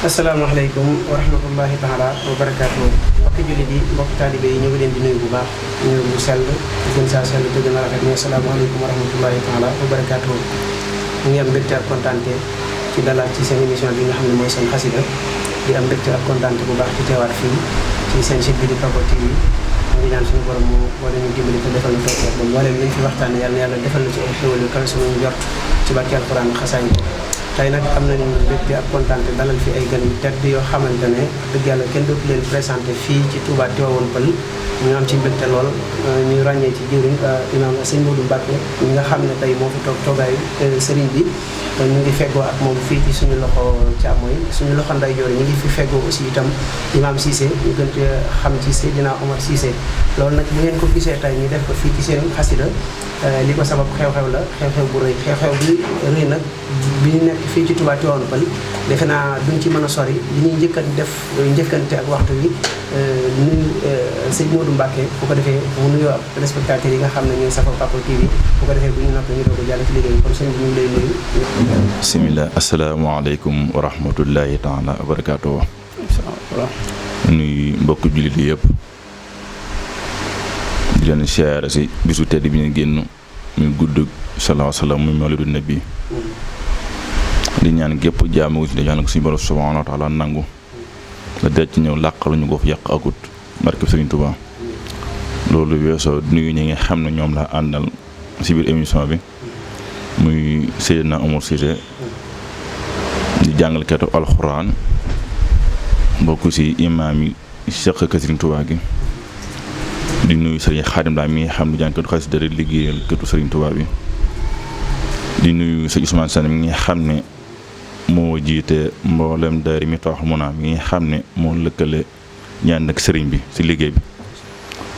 asalaamaaleykum wa rahmatullahi taala wa barakaatu mbokki jullit yi mbokki taalibe yi ñu ngi leen di nuyu bu baax nuyu bu sell gën saa sell te gën a rafet ne asalaamaaleykum wa rahmatullahi taala wa barakaatu ñu ngi am mbégte ak kontaante ci dalal ci seen émission bi nga xam ne mooy seen xasida di am mbégte ak kontaante bu baax ci teewaat fii ci seen site bi di Paco TV ñu ngi ñaan suñu borom mu war ñu dimbali te defal na tawfeex ba mbooleem liñ fi waxtaane yàlla defal na ci ay xéwal yu kawe suñu njort ci barke alquran xasaay ko tey nag am nañu mbégte ak kontaante dalal fi ay gan yu tedd yoo xamante ne dëgg yàlla kenn dootu leen présenté fii ci Touba Tivaouane Peulh ñu am ci mbégte lool ñu ràññee ci jëwriñ imaam sëñ Modou Mbacke ñi nga xam ne tey moo fi toog toogaayu sëriñ bi ñu ngi feggoo ak moom fii ci suñu loxo càmmooñ suñu loxo ndeyjoor ñu ngi fi feggoo aussi itam imaam Cissé ñu gën ci xam ci Seydina Omar Cissé loolu nag bu ngeen ko gisee tey ñu def ko fii ci seen xasida li ko sabab xew-xew la xew-xew bu rëy xew-xew bi rëy nag bi ñu nekk fii ci Touba Tivaouane Peulh defe naa duñ ci mën a sori li ñuy njëkkante ak waxtu wi nuyu sëñ Modou Mbacke bu ko defee mu nuyoo ak téléspectateurs yi nga xam ne ñooy safo Paco TV bu ko defee bu ñu noppee ñu doog a jàll ci liggéey bi kon sëñ bi ñu ngi lay nuyu. bisimilah asalaamaaleykum wa rahmatullahi taala wa barakaatu. nuyu mbokku jullit yi yëpp di leen siyaare si bisu tedd bi ñu génn muy gudd salaahu salaam muy mawlidu nabi di ñaan gépp jaamu ci ñaan ko suñu borom subhanahu wa taala nangu la dee ci ñëw làqalu ñu ko fi yàq akut barke Sëriñ Tuubaa loolu weesoo nuyu ñi nga xam ne ñoom la àndal si biir émission bi muy Seydina Omar Cissé di jàngalkatu alxuraan bokk si imaam yi Cheikh ka Sëriñ Tuubaa gi di nuyu Sëriñ Xaadim Daa mi nga xam ne jàngkatu xasida di liggéeyal këtu Sëriñ Tuubaa bi di nuyu Sëriñ Ousmane Sane mi nga xam ne moo jiite mboolem daari mi tax mu naa mi nga xam ne moo lëkkale ñaan ak sëriñ bi si liggéey bi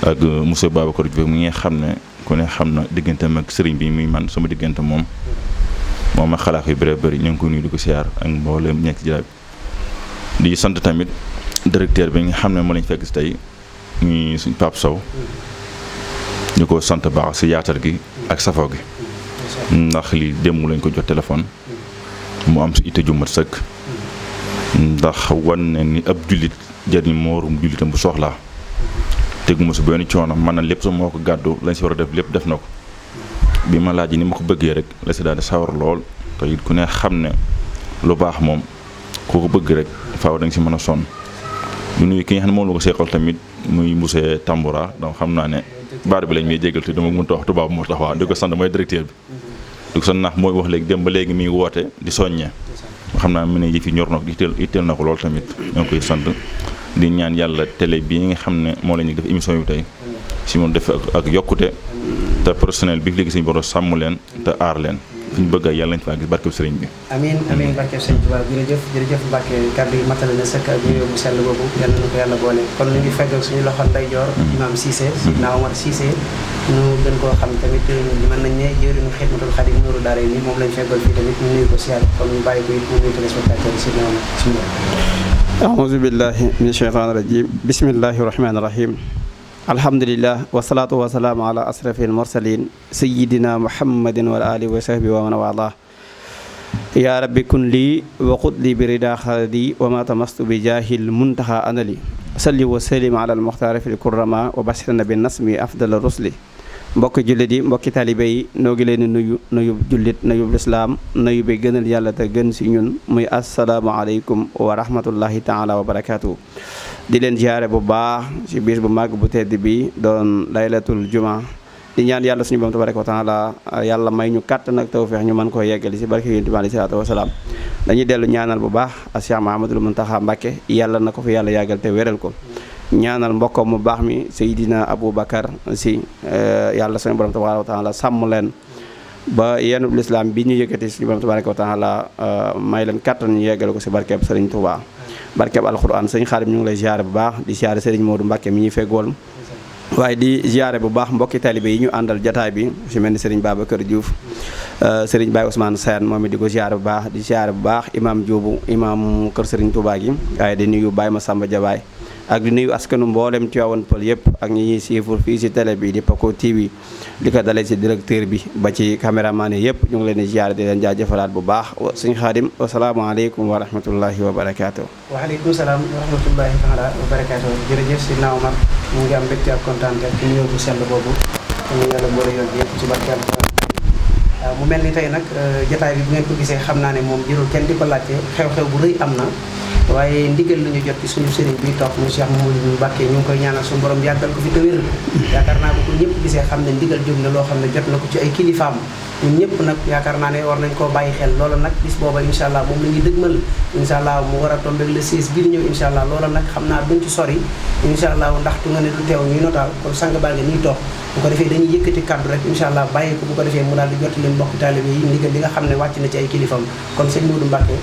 ak monsieur Babacar Diouf mi nga xam ne ku ne xam na digganteem ak sëriñ bi muy man sama diggante moom ak xalaat yu bëri ñu ngi ko nuyu di ko siyaar ak mboolem nekk ci jaraab di sant tamit directeur bi nga xam ne moo lañ fekk si tey muy suñ Pape Sow ñu ko sant baax si yaatal gi ak safoo gi ndax li démb lañ ko jot téléphone mu am si ite ju mat sëkk ndax wan ne ni ab jullit jëriñ moorum jullitam bu soxlaa teguma si benn coono man na lépp sa moo ko gàddu lañ si war a def lépp def na ko bi ma laaj ni ma ko bëggee rek la si daal di sawar lool te it ku ne xam ne lu baax moom koo ko bëgg rek faaw da nga si mën a sonn du nuyu ki nga xam ne moom la ko seqal tamit muy monsieur Tamboura donc xam naa ne baar bi lañ may jégal te dama mën a wax tubaab moo tax waaw di ko sant mooy directeur bi di ko sant ndax mooy wax léegi dem ba léegi mi ngi woote di soññee xam naa mu ne yëf yi ñor na ko itteel na ko lool tamit ñoo ngi koy sant di ñaan yàlla télé bi nga xam ne moo la ñuy def émission bi tey si moom def ak yokkute te personnel bi léegi suñu borom sàmm leen te aar leen fi ñu bëgg a yàlla nañ faa gis barkeb sëriñ bi amiin barkeb sëriñ Tuubaa jërëjëf Mbacke kàddu yi matale na sëkk ak nuyoo bu sell boobu yàlla na ko yàlla boole kon ñu ngi fegg ak suñu loxo ndeyjoor imam Cissé Seydina Omar Cissé ñu gën koo xam tamit mën nañ ne jëriñu Xidmatul Xaadim Nuuru Daara ni moom lañ feggal fii tamit ñu nuyu ko siyaar kon ñu bàyyi ko it mu nuyu téléspectateur Seydina Omar a'uuzu billahi mina shaytaani rajiim bismillahi rahmaani rahiim alhamdulillah wasalaatu wasalaamu ala asrafil mursalin sayidina muhammadin wa alihi wa sahbi wa man wala ya rabbi kun lii wa qud li bi rida xaladi wa ma tamastu bi jaahil muntaxa anali salli wa salim ala almuxtaari fil kurrama wa basirna bi nasmi afdal rusli mbokki jullit yi mbokki talibe yi noo ngi leen di nuyu jullit nuyu lislaam nuyu bi gënal yàlla te gën si ñun muy asalaamaaleykum wa rahmatullahi taala wa barakaatu. di leen ziare bu baax ci biir bu màgg bu tedd bi doon laylatul juma di ñaan yàlla suñu borom tabaraka wa taala yàlla may ñu kàttan ak tawfeex ñu mën koo yeggali si barke yonent bi alayhi salaatu wa salaam dañuy dellu ñaanal bu baax ak Cheikh Mahamadul Muntaxa Mbàkke yàlla na ko fi yàlla yàggal te wéral ko ñaanal mbokkam mu baax mi Seydina Aboubacar si yàlla suñu borom tabaraka wa taala sàmm leen ba yenn lislaam bi ñu yëkkati suñu borom tabaraka wa taala may leen kàttan ñu yeggale ko si barkeeb Sëriñ Tuubaa barkeeb alxuraan sëñ Xaadim ñu ngi lay ziare bu baax di ziare Serigne Modou Mbacke mi ñuy feggool waaye di ziare bu baax mbokki talibé yi ñu àndal jataay bi su mel ni Serigne Babacar Diouf Serigne Baye Ousmane Sène moom it di ko ziare bu baax di ziare bu baax imam Dioubu imam kër Serigne Touba gi waaye di nuyu Baye Massamba Diabaye ak di nuyu askanu mboolem Tivaouane Peulh yëpp ak ñi ñuy suivre fii si télé bi di Paco TV li ko dalee si directeur bi ba ci caméraman yi yëpp ñu ngi leen di ziar di leen jaajëfalaat bu baax sëñ Xaadim wasalaamaaleykum wa rahmatullahi wa barakaatu. waaleykum salaam wa rahmatullahi taala wa barakaatu. jërëjëf si naaw Omar ñu ngi am mbégte ak kontaan ak ci nuyoo bu sell boobu ñu yàlla boole yoon yëpp ci barke Alxuraan. waaw mu mel ni tey nag jotaay bi bu ngeen ko gisee xam naa ne moom jërul kenn di ko laajte xew-xew bu rëy am na waaye ndigal lu ñu jot ci suñu sëriñ bi toog mu Cheikh Mouhamadou Mbacké ñu ngi koy ñaanal suñu borom yàggal ko fi te wér yaakaar naa ko ñëpp gisee xam ne ndigal jóg na loo xam ne jot na ko ci ay kilifaam ñun ñëpp nag yaakaar naa ne war nañ koo bàyyi xel loola nag bis booba incha allah moom la ñuy dëgmal incha allah mu war a tombé le 16 bii di ñëw incha allah loola nag xam naa duñ ci sori incha allah ndax tu nga ne du teew ñuy notaal kon sang baa ngi nii toog bu ko defee dañuy yëkkati kaddu rek incha allah bàyyi ko bu ko defee mu daal di jot leen mbokki taalibe yi ndigal li nga xam ne wàcc na ci ay kilifam kon sëñ Modou Mbacké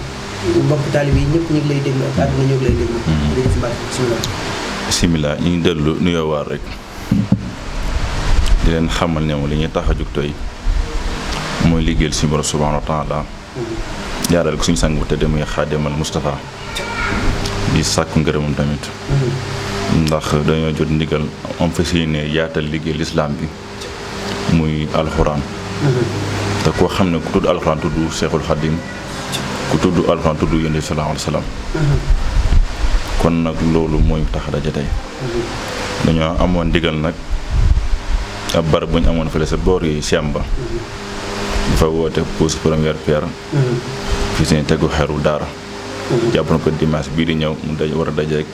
mbokki taalibe yi ñëpp ñu ngi lay déglu ak àdduna ñu ngi lay déglu jërëjëf Mbacké bisimilah ñu ngi dellu nuyoo waar rek di leen xamal ne li ñuy tax a jóg tey mooy liggéeyal suñu borom subhanahu wa taala jaaral ko suñu sang bu tëdd muy Xaadimal Mustafa di sàkku ngërëmam tamit ndax dañoo jot ndigal am fas yéene yaatal liggéey lislaam bi muy alxuraan te koo xam ne ku tudd alxuraan tudd Seexul Xaadim ku tudd alxuraan tudd Yonent bi sallallahu alayhi wa sallam kon nag loolu mooy tax a daje tey dañoo amoon ndigal nag ab barab bu ñu amoon fële sa boor yi Siamba dafa woote pose première pierre fi seen tegu xeru daara jàpp na ko dimanche bii di ñëw mu war a dajeek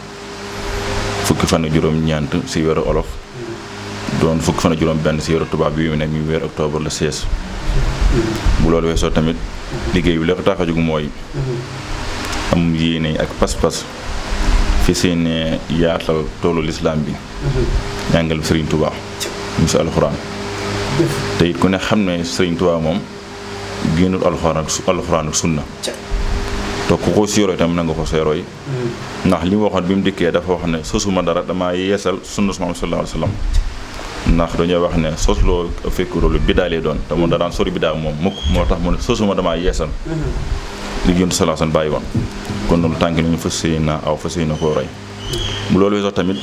fukki fan ak juróom-ñeent si weeru olof doon fukki fan ak juróom-benn si weeru tubaab bi mu ne mi weer octobre le 16 bu loolu weesoo tamit liggéey bi la ko tax a jóg mooy am yéene ak pas-pas fi seen yaatal toolu lislaam bi jàngal Serigne Touba mu si alxuraan te it ku ne xam ne Serigne Touba moom génnul alxuraan ak sunna te ku ko siirooy tam na nga ko seerooy ndax li mu waxoon bi mu dikkee dafa wax ne sosuma dara dama yeesal sunna Muhammad sallallahu alayhi wa sallam ndax dañoo wax ne sosloo fekk loolu biddaa lay doon te moom da daan sori biddaa moom mukk moo tax mu ne sosuma damaa yeesal li Yonent sallallahu alayhi wa sallam bàyyi woon kon loolu tànk nañu fas yéene aw fas yéene koo roy bu loolu weesoo tamit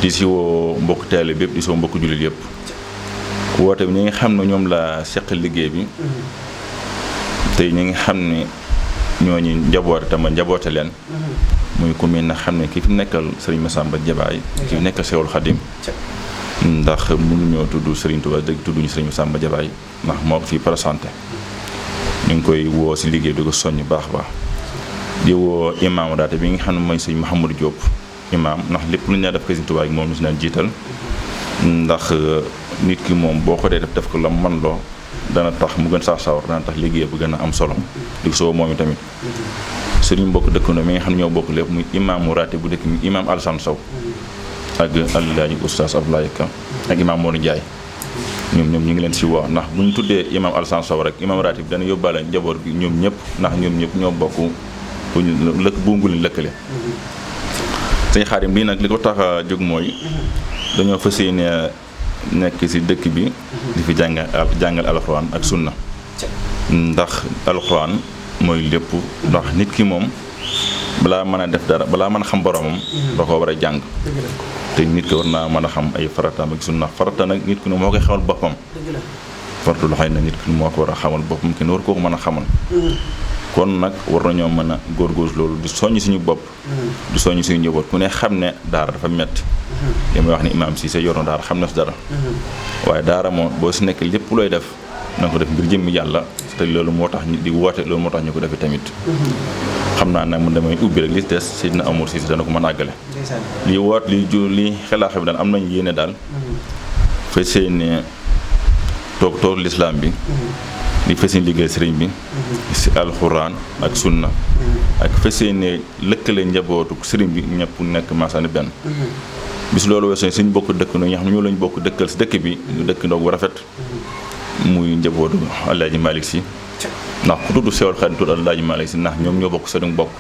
di si woo mbokk taalibe bépp di si woo mbokk jullit yëpp woote bi ñi nga xam ne ñoom la seq liggéey bi tey ñi nga xam ne ñooñu njaboote tama njaboote leen muy ku mel ne xam ne ki fi nekkal Serigne Massamba Jabaay ki fi nekkal Seexul Xaadim ndax mënuñoo tudd Serigne Touba dëgg tudduñu Serigne Massamba Jabaay ndax moo ko fi présenté ñu ngi koy woo si liggéey bi di ko soññ baax baax di woo imaam daate bi nga xam ne mooy sëñ Mouhamadou Diop imaam ndax lépp lu ñu daan def ko Serigne Touba gi moom ñu si daan jiital ndax nit ki moom boo ko dee def ko la man loo dana tax mu gën saa sawar dana tax liggéey bu gën a am solo di ko soo moom tamit suñu mbokk dëkkandoo mi nga xam ne ñoo bokk lépp muy imaamu raate bu dëkk mi imaam Alassane Sow ak Alaaji Oustaz Abdoulaye Ka ak imaam Modou Ndiaye ñoom ñu ngi leen si woo ndax bu ñu tuddee imaam Alassane Sow rek imaam raate bi dana yóbbaale njaboot gi ñoom ñëpp ndax ñoom ñëpp ñoo bokk bu ngul lëkkale sëñ Xaadim lii nag li ko tax a jóg mooy dañoo fas yéene nekk ci dëkk bi di fi jàngal alxuraan ak sunna ndax alxuraan mooy lépp ndax nit ki moom balaa mën a def dara balaa mën a xam boromam da ko war a jàng te nit ki war naa mën a xam ay farataam ak sunna farata nag nit ki ne moo koy xamal boppam faratu lu xëy na nit ki moo ko war a xamal boppam kenn war koo ko mën a xamal kon nag war nañoo mën a góorgóorlu loolu di soññ suñu bopp di soññ suñu njaboot ku ne xam ne daara dafa metti li may wax ne imaam Cissé yor na daara xam na si dara waaye daara moom boo si nekk lépp looy def na nga ko def ngir jëmmi yàlla te loolu moo tax di woote loolu moo tax ñu ko defi tamit xam naa nag man damay ubbi rek li des Seydina Amour Cissé dana ko mën a àggale li woot li xelaaxe bi daal am nañu yéene daal fa seeni toog lislaam bi di fas yéene liggéey sëriñ bi si alxuraan ak sunna ak fas yéene lëkkale njabootu sëriñ bi ñëpp nekk maasaani benn bis loolu weesoo suñu bokk dëkk ñoo xam ne ñoo lañu bokk dëkkal si dëkk bi ñu dëkk ndox bu rafet muy njabootu Alaaji Malick Si ndax ku tudd Seexul Xaadim tudd Alaaji Malick Si ndax ñoom ñoo bokk seen bokk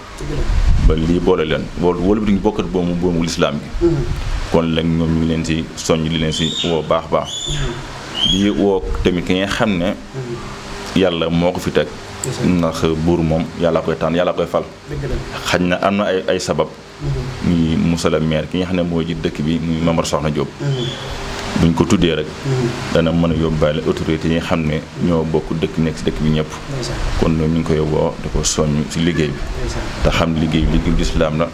ba lii boole leen wóolu bi ñu bokkat boobu lislaam bi kon nag ñoom ñu ngi leen si soññ li leen si woo baax di woo tamit ki nga xam ne yàlla moo ko fi teg ndax buur moom yàlla koy tànn yàlla koy fal xañ na am na ay sabab muy monsieur le maire ki nga xam ne moo ji dëkk bi muy Mamar Soxna Diop buñ ko tuddee rek dana mën a yóbbaale autorité yi nga xam ne ñoo bokk dëkk nekk si dëkk bi ñëpp kon ñu ngi koy woo da ko soññ si liggéey bi te xam liggéey bi liggéeyu lislaam la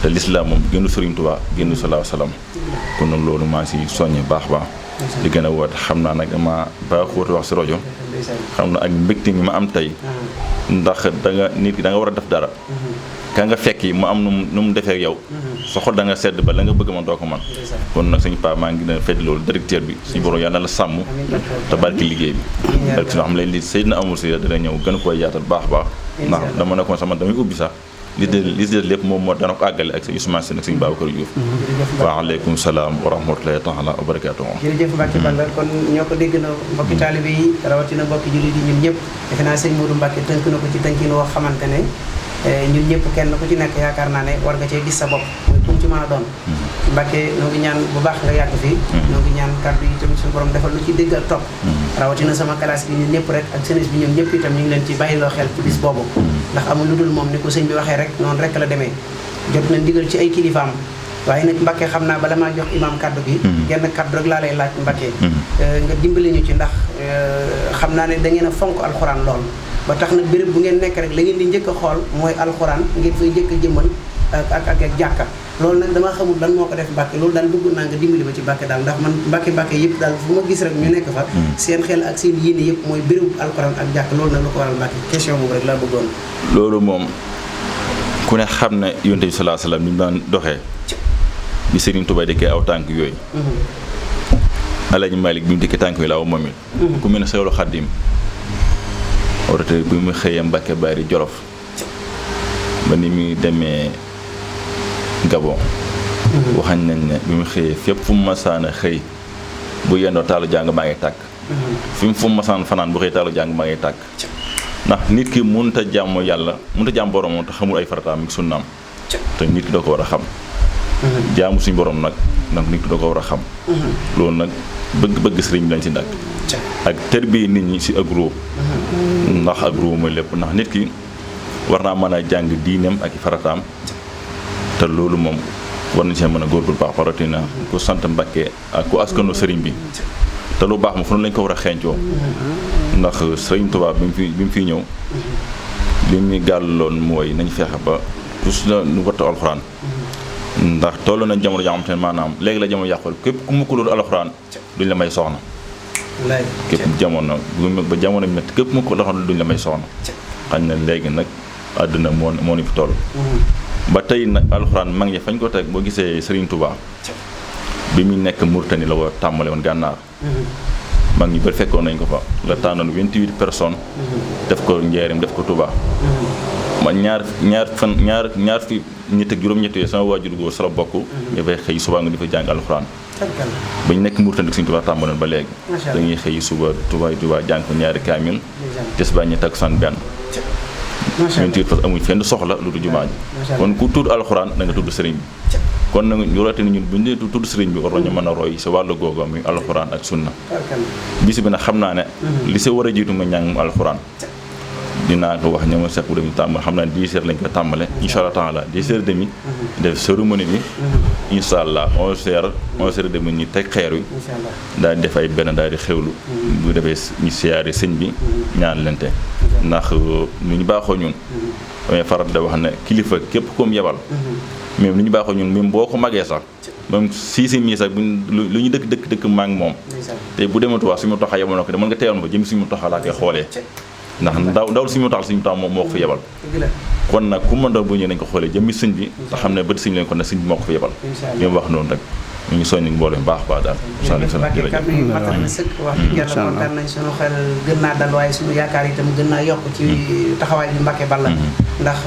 te lislaam moom génn Sëriñ Tuubaa génn sallallahu alayhi wa sallam kon nag loolu maa si soññe baax di gën a woote xam naa nag dama baaxut wax si rajo xam na ak mbégte mi ma am tey ndax nit ki da nga war a def dara ka nga fekk yi mu am nu mu defee yow sa xol da nga sedd ba la nga bëgg man doo ko man kon nag suñu paa maa ngi gën a fedd loolu directeur bi suñu borom yàlla na la sàmm te barki liggéey bi barki si xam ne li Seydina amul si dana ñëw gën a koy yaatal baax ndax dama nekkoon sama damay ubbi sax li des lépp moom moo dana ko àggale ak sa Ousmane Sène ak suñu Babacar Diouf waaleykum salaam wa rahmatulahi taala wa barakatuh jërëjëf Mbacke Balla kon ñoo ko dégg na mbokki taalibe yi rawatina mbokki jullit yi ñun ñëpp defe naa sëñ Modou Mbacke tënk na ko ci tënkin woo xamante ne ñun ñëpp kenn ku ci nekk yaakaar naa ne war nga cee gis sa bopp muy kum ci mën a doon Mbacke noo ngi ñaan bu baax nga yàgg fii noo ngi ñaan kàddu yi tamit suñu borom defal lu ci dégg ak topp rawatina sama classe bi ñun ñëpp rek ak jeunesse bi ñoom ñëpp itam ñu ngi leen ci bàyyiloo xel ci bis boobu ndax amul lu dul moom ni ko sëñ bi waxee rek noonu rek la demee jot na ndigal ci ay kilifaam waaye nag Mbacke xam naa bala maa jox imam kaddu gi genn kaddu rek laa lay laaj Mbacke nga dimbali ñu ci ndax xam naa ne da ngeen a fonk alxuraan lool ba tax nag béréb bu ngeen nekk rek la ngeen di njëkk a xool mooy alxuraan ngeen fay njëkk a jëmmal ak jàkka loolu nag damaa xamul lan moo ko def Mbacke loolu daal bëgg naa nga dimbali ma ci Mbacke daal ndax man Mbacke yëpp daal fu ma gis rek ñu nekk fa seen xel ak seen yéene yëpp mooy bérébu alxuraan ak jàkka loolu nag lu ko waral Mbacke question boobu rek laa bëggoon loolu moom ku ne xam ne yonent bi sallallahu alayhi wa sallam ni mu daan doxee bi Serigne Touba dikkee aw tànk yooyu Alaaji Malick bi mu dikkee tànk yooyu la aw moom it ku mel ne Seexul Xaadim orate bi mu xëyee Mbacke Bari Jolof ba ni muy demee Gabon waxañ nañ ne bi mu xëyee fépp fu mu masaan a xëy bu yendoo taalu jàng maa ngi tàkk fu mu masaan fanaan bu xëy taalu jàng maa ngi tàkk ndax nit ki mënut a jàmm yàlla mënut a jàmm borom te xamul ay farataam ak sunnaam te nit ki doo ko war a xam jaamu suñu borom nag nit ki doo ko war a xam loolu nag bëgg sëriñ bi lañ si nag ak tërbiye nit ñi si ak ruu ndax ak ruu mooy lépp ndax nit ki war naa mën a jàng diineem ak i farataam te loolu moom war nañ see mën a góorgóorlu baax paratina ku sant Mbacke ak ku askanu sëriñ bi te lu baax ma fu noonu lañ ko war a xeeñcoo ndax sëriñ Tuubaa bi mu fiy ñëw li muy gàlloon mooy nañ feexe ba tous la nu wattu alxuraan ndax toll nañ jamono joo xamante ne maanaam léegi la jamono yàqul képp ku mukkulul alxuraan duñ la may soxna képp jamono ba jamono métti képp mu ko alxuraan duñ la may soxna xañ na léegi nag àdduna moo ni fi toll ba tey nag alxuraan mag ñi fañ ko teg boo gisee Serigne Touba bi muy nekk Mauritanie la ko tàmbale woon gànnaar mag ñi bari fekkoon nañ ko fa la tànnoon 28 personnes def ko Njaaréem def ko Touba ma ñaar fi ñett ak juróom-ñett yooyu sama waajur góor sa la bokk dafay xëy suba nga di fa jàng alxuraan ba ñu nekk Mauritanie Serigne Touba tàmbaloon ba léegi dañuy xëy suba Touba jàng ko ñaari kaamil des ba ñett ak san benn 28 parce que amuñ fenn soxla lu du jumaa ji kon ku tudd alxuraan da nga tudd sëriñ bi kon nag ñu rote ni ñun bu ñu tudd sëriñ bi war nañu mën a roy si wàllu googu muy alxuraan ak sunna bis bi nag xam naa ne li si war a jiitu nga njàng alxuraan dinaa ko wax ñooma seq bu dem tàmbale xam naa 10 heures lañ ko tàmbale incha allah taala 10 heures demi def cérémonie bi incha allah 11 heures demi ñu teg xeer wi daal di def ay benn daal di xewlu bu defee ñu siyaare sëñ bi ñaan lente ndax lu ñu baaxoo ñun damay faral da wax ne kilifa képp koom yebal même lu ñu baaxoo ñun même boo ko magee sax même si mii sax lu ñu dëkk maa ngi moom te bu dematu wax suñu taxa yebal na ko de mën nga teewal ma jëm suñu taxa laa koy xoolee ndax ndawul suñu tax moom moo ko fa yebal kon nag ku mën doon bu ñëwee nañ ko xoolee jëmmi sëñ bi te xam ne bët sëñ leen kon nag sëñ bi moo ko fa yebal ñu wax noonu rek ñu ngi soññ mbooloo mi baax daal Mbacke kàddu yi mat na sëkk wax dëgg yàlla kontaan nañ suñu xel gën naa dal waaye suñu yaakaar itam gën naa yokk ci taxawaay bi Mbacke Balla ndax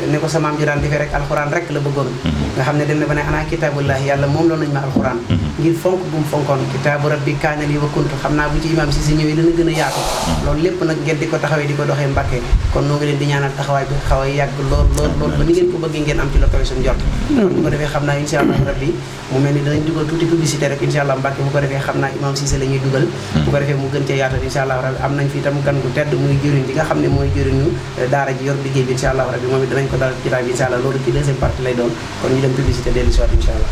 ni ko sa maam ji daan defee rek alxuraan rek la bëggoon nga xam ne dem na ba ne ana kitaabullahi yàlla moom loolu nañu ma alxuraan ngir fonk bu mu fonkoon kitaabu rabbi kaana li wa kuntu xam naa bu ci imam si ñëwee dana gën a yaatu loolu lépp nag ngeen di ko taxawee di ko doxee Mbacke kon noo ngi leen di ñaanal taxawaay bi xaw a yàgg lool ba ni ngeen ko bëggee ngeen am ci la kawe suñu jot kon bu ko defee xam naa insha Allah rabbi mu mel ni danañ dugal tuuti publicité rek incha allah Mbàkke bu ko defee xam naa Imam Cissé la ñuy dugal bu ko defee mu gën cee yaatal incha allah rabbi am nañ fi itam gan gu tedd muy jëriñ ji nga xam ne mooy jëriñu daara ji yor liggéey bi incha allah rabbi moom it danañ ko dal jotaay bi incha allah loolu ci deuxième partie lay doon kon ñu dem publicité dellu si waat incha allah.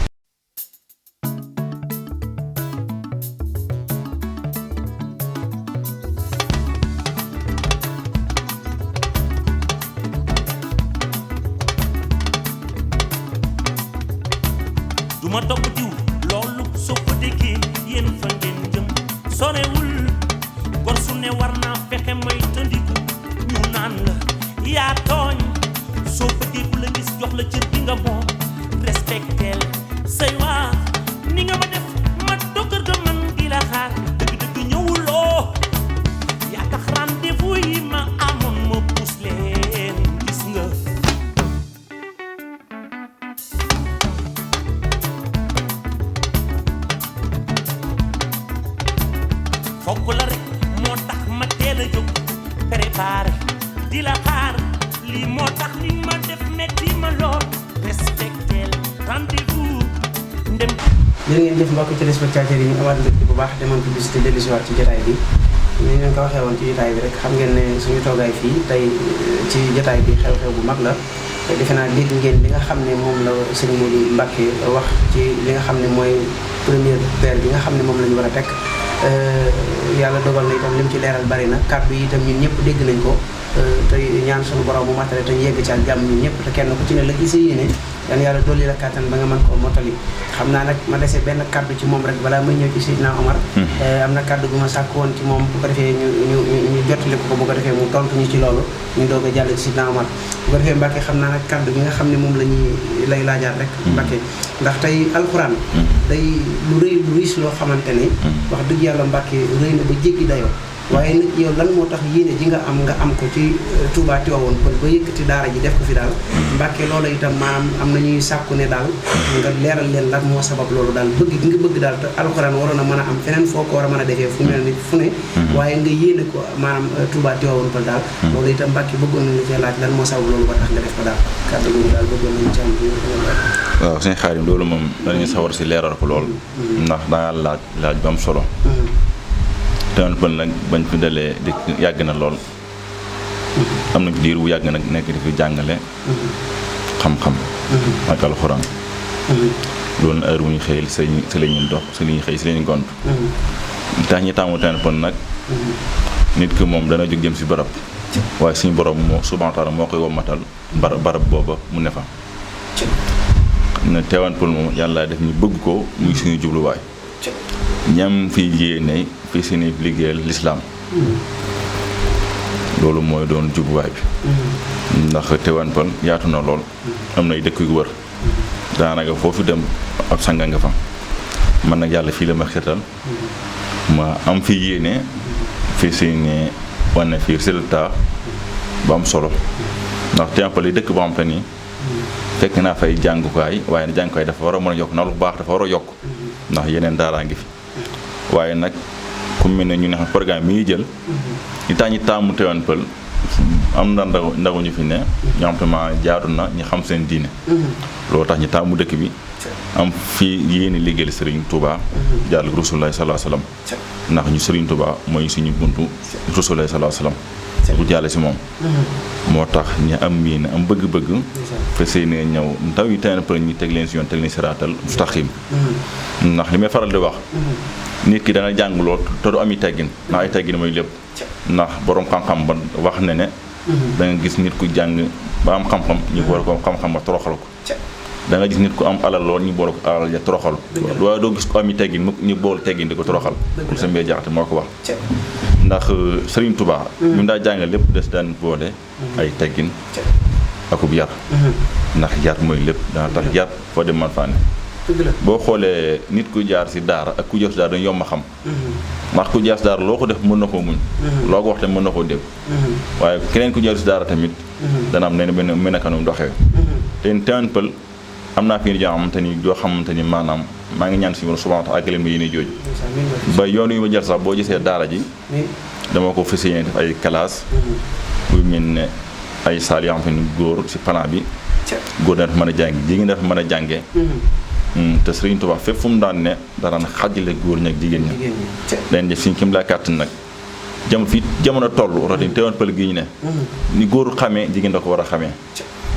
duma topp diw loolu soo ko déggee yéen fa ngeen jëm sorewul gor su ne war naa fexe may tëndiku ñu naan la yaa tooñ soo bëggee ku la gis jox la cër bi nga moom respecteel say waa ni nga ma def ma dokkër ga man di la xaar dëgg-dëgg ñëwuloo yaa tax rendez-vous yi ma amoon ma puus leen gis nga fokk la rek moo tax ma teel a jóg préparé di la xaar lii moo tax li ma def metti ma lool respecteel rendez-vous ndem. jërë ngeen jëf mbokk téléspectateurs yi ñu amaat mbégte bu baax demoon publicité dellu si waat ci jotaay bi ni ngeen ko waxee woon ci jotaay bi rek xam ngeen ne suñu toogaay fii tey ci jotaay bi xew-xew bu mag la te defe naa dégg ngeen li nga xam ne moom la sëñ Modou Mbacké wax ci li nga xam ne mooy première pierre bi nga xam ne moom la ñu war a teg yàlla dogal na itam lim ci leeral bari na kàddu yi itam ñun ñëpp dégg nañ ko te ñaan suñu borom mu matale te ñu yegg ci ak jàmm ñun ñëpp te kenn ku ci ne la gis yéene yan yàlla dolli la kàttan ba nga mën koo mottali xam naa nag ma dese benn kàddu ci moom rek balaa may ñëw ci Seydina Omar am na kàddu gu ma sàkk woon ci moom bu ko defee ñu jottali ko bu ko defee mu tontu ñu ci loolu ñu doog a jàll ci Seydina Omar bu ko defee Mbàkke xam naa nag kàddu gi nga xam ne moom la ñuy lay laajaat rek Mbàkke ndax tey alxuraan day lu rëy lu riis loo xamante ni wax dëgg yàlla Mbàkke rëy na ba jéggi dayoo waaye nag yow lan moo tax yéene ji nga am ko ci Touba Tivaouane Peulh ba yëkkati daara ji def ko fi daal Mbàkke loola itam maanaam am na ñuy sàkku ne daal nga leeral leen lan moo sabab loolu daal bëgg gi nga bëgg daal te alxuraan waroon a mën a am feneen foo ko war a mën a defee fu mel ni fu ne waaye nga yéene ko maanaam Touba Tivaouane Peulh daal loolu itam Mbàkke bëggoon nañu cee laaj lan moo sabab loolu ba tax nga def ko daal kàddu googu daal bëggoon nañu ci am waaw sëñ Xaadim loolu moom dañuy sawar si leeral ko lool ndax dangaa laaj bu am solo Tivaouane Peulh nag bañ fi dalee di yàgg na lool am na diir bu yàgg nag nekk di fi jàngale xam-xam ak alxuraan loolu na heure bu ñu xëyal si la ñuy dox si la ñuy xëy si la ñuy gont tax ñi taamu Tivaouane Peulh nag nit ki moom dana jóg jëm si barab waaye suñu borom moo subhaanahu wa taala moo koy wommatal barab booba mu ne fa na Tivaouane Peulh moom yàlla def ñu bëgg ko muy suñu jubluwaay ñam fi yéene fi seeni liggéeyal lislaam loolu mooy doon jubluwaay bi ndax Tivaouane Peulh yaatu na lool am nay dëkk yu wër daanaka foofu dem ab sanga nga fa man nag yàlla fii la ma xetal ma am fi yéene fi seeni wane fii résultat bu am solo ndax Tivaouane Peulh yi dëkk boo xam te ni fekk naa fay jàngukaay waaye jàngukaay dafa war a mën a yokk na lu baax dafa war a yokk ndax yeneen daaraa ngi fi waaye nag ku mel ne ñu ne xam programme mi jël ñi tax ñi taamu Tivaouane Peulh am na ndaw ñu fi ne ñoo xam te ma jaadu na ñu xam seen diine loolu tax ñi taamu dëkk bi am fii yéeni liggéeyal Serigne Touba jàll Rasulullah sallallahu alayhi wasallam ndax ñu Serigne Touba mooy suñu buntu Rasulullah sallallahu alayhi wasallam bu jàlle si moom moo tax ñu am yéene am bëgg-bëgg fas yéene ñëw ndaw yi Tivaouane Peulh ñi teg leen si yoon teg leen si raatal mustaqim ndax li may faral di wax nit ki dana jàng lool te du am i teggin ndax ay teggin mooy lépp ndax borom xam-xam ba wax ne ne da nga gis nit ku jàng ba am xam-xam ñu boole ko xam-xam ba toroxal ko da nga gis nit ku am alal lool ñu boole ko alal ja toroxal ko waaye doo gis ko am i teggin mu ñu boole teggin di ko toroxal pour sa mbee jaxate moo ko wax ndax Serigne Touba ñu daa jàngal lépp des daan boole ay teggin akub yar ndax yar mooy lépp dana tax yar foo dem man faa ne boo xoolee nit ku jaar si daara ak ku jaar si daara dañu yomb a xam ndax ku jaar si daara loo ko def mën na koo muñ loo ko wax tamit mën na koo dégg waaye keneen ku jaar si daara tamit dana am ne mën na kanam doxee te Tivaouane Peulh am naa fi ni joo xamante ni maanaam maa ngi ñaan si subhaanahu wa taala àggaleen ma yéene jooju ba yoon yu ma jël sax boo gisee daara ji dama ko fas yéene def ay classe bu mel ne ay saal yoo xamante ni góor si plan bi góor na dafa mën a jàng jigéen dafa mën a jàngee te Sëriñ Tuubaa fépp fu mu daan ne dara na xàjjale góor ñi ak jigéen ñi dañ def suñu kim laa kàttan nag fii jamono toll rawatina teewoon pël gi ñu ne ni góor xamee jigéen da ko war a xamee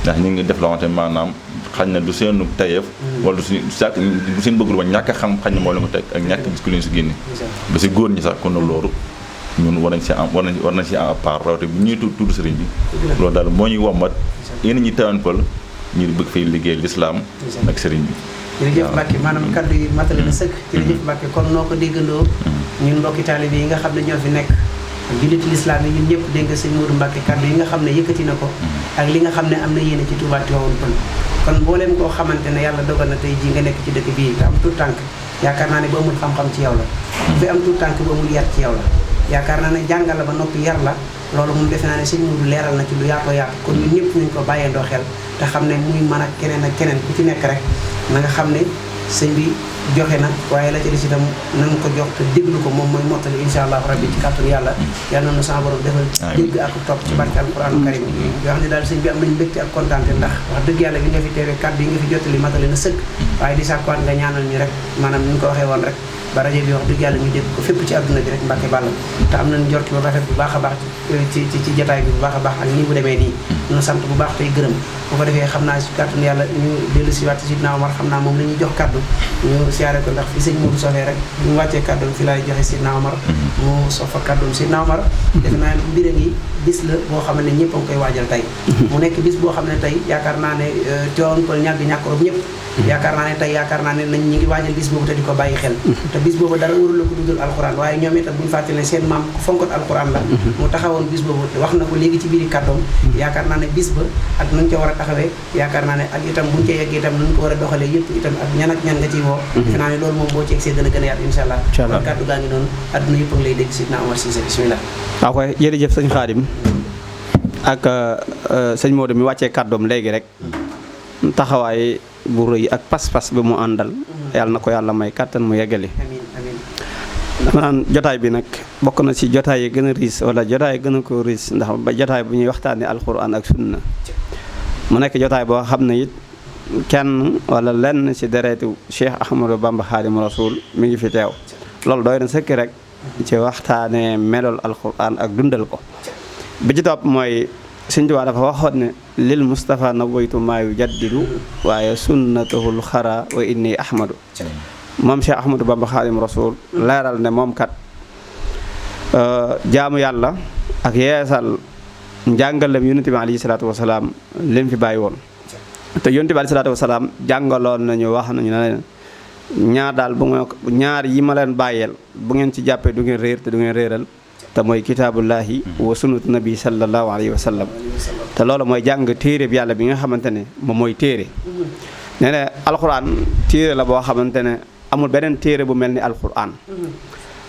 ndax ñu ngi def la wante maanaam xañ na du seenu tayeef wala du seen bëggul ba ñàkk a xam xañ na moo leen ko teg ak ñàkk gis ku leen si génne ba si góor ñi sax kon loolu ñun war nañ si am part rawatina bu ñuy tudd sëriñ bi loolu daal moo ñuy wommat yéen ñi teewoon pël ñu bëgg fay liggéey lislaam ak sëriñ bi jërëjëf Mbacke maanaam kaddu yi matale na sëkk jërëjëf Mbacke kon noo ko déggandoo ñun mbokki taalibe yi nga xam ne ñoo fi nekk ak julliti lislaam yi ñun ñëpp dégg nga sëñ Modou Mbacke kaddu yi nga xam ne yëkkati na ko ak li nga xam ne am na yéene ci Touba Tivaouane Peulh kon mbooleem koo xamante ne yàlla dogal na tey jii nga nekk ci dëkk bii te am tout tànk yaakaar naa ne ba amul xam-xam ci yow la fi am tout tànk ba amul yar ci yow la yaakaar naa ne jàngal la ba noppi yar la loolu moom defe naa ne sëñ Modou leeral na ci lu yaatoo yaatu kon ñun ñëpp nañ ko bàyyeendoo xel te xam ne muy mën ak keneen ku ci nekk rek na nga xam ne sëñ bi joxe na waaye la ca des itam nan ko jox te déglu ko moom mooy mottali insha allah rabbi ci kàttanu yàlla yàlla na sama borom defal dégg ak topp ci barke alquranu karim yoo xam ne daal sëñ bi am nañu mbégte ak kontaante ndax wax dëgg yàlla bi nga fi teewee kàddu yi nga fi jottali matali na sëkk waaye di sàkkuwaat nga ñaanal ñu rek maanaam ni ñu ko waxee woon rek ba rajo bi wax dëgg yàlla ñu dégg ko fépp ci àdduna bi rek Mbacke Balla te am nañ njort lu rafet bu baax a baax ci jotaay bi bu baax a baax ak nii bu demee nii ñu sant bu baax tey gërëm bu ko defee xam naa si kàttanu yàlla ñu dellu si waat si Sidna Omar xam naa moom la ñuy jox kàddu ñu siyaare ko ndax fi sëñ Modou sofee rek bu ñu wàccee kàddoom fi laay joxe Sidna Omar mu sof fa kàddoom Sidna Omar defe naa ne mbir ngi bis la boo xam ne ñëpp a ngi koy waajal tey mu nekk bis boo xam ne tey yaakaar naa ne Tivaouane Peulh ñàkk ñëpp yaakaar naa ne tey yaakaar naa ne nañ ñi ngi waajal bis boobu te di ko bàyyi xel te bis boobu dara warul la ko dudul alxuraan waaye ñoom itam bu ñu fàttali ne seen maam ku fonkoon alxuraan la mu taxawoon bis boobu wax na ko léegi ci biiri kàddoom yaakaar naa ne bis ba ak nañ ca war a taxawee yaakaar naa ne ak itam buñu ca yeggee itam nañ ko war a doxalee yëpp itam ak ñan nga ciy woo defe naa ne loolu moom boo ci egsee dana gën a yaatu insha allah kon kàddu gaa ngi noonu adduna yëpp a ngi lay dégg Sidna Omar Cissé bismillah waaw koy jërëjëf sëñ Khadim ak sëñ Modou mi wàccee kàddoom léegi rek taxawaay bu rëy ak pas-pas bi mu àndal yàlla na ko yàlla may kàttan mu yeggali dama naan jotaay bi nag bokk na ci jotaay yi gën a riis wala jotaay yi gën a ko riis ndax ba jotaay bu ñuy waxtaanee alxuraan ak sunna mu nekk jotaay boo xam ne it kenn wala lenn ci deretu Cheikh Ahmadou Bamba Xaadimu Rasuul mi ngi fi teew loolu doy na sëkk rek ci waxtaanee melol alxuraan ak dundal ko bi ci topp mooy Sëñ Tuubaa dafa waxoon ne lil Mustafa nawaytu maa yujaddidu waaye sunnatuhul xara wa inni ahmadu moom Cheikh Ahmadou Bamba Xaadimu Rasuul leeral ne moom kat jaamu yàlla ak yeesal njàngalem yonent bi alayhi salaatu wasalaam lim fi bàyyi woon te yonent bi alayhi salaatu wasalaam jàngaloon nañu wax nañu ne ñaar daal ñaar yi ma leen bàyyeel bu ngeen ci jàppee du ngeen réer te du ngeen réeral te mooy kitaabullahi wa sunnatu nabi sallallahu alayhi wa sallam te loolu mooy jàng téere bi yàlla bi nga xamante ne moom mooy téere nee na alxuraan téere la boo xamante ne amul beneen téere bu mel ni alxuraan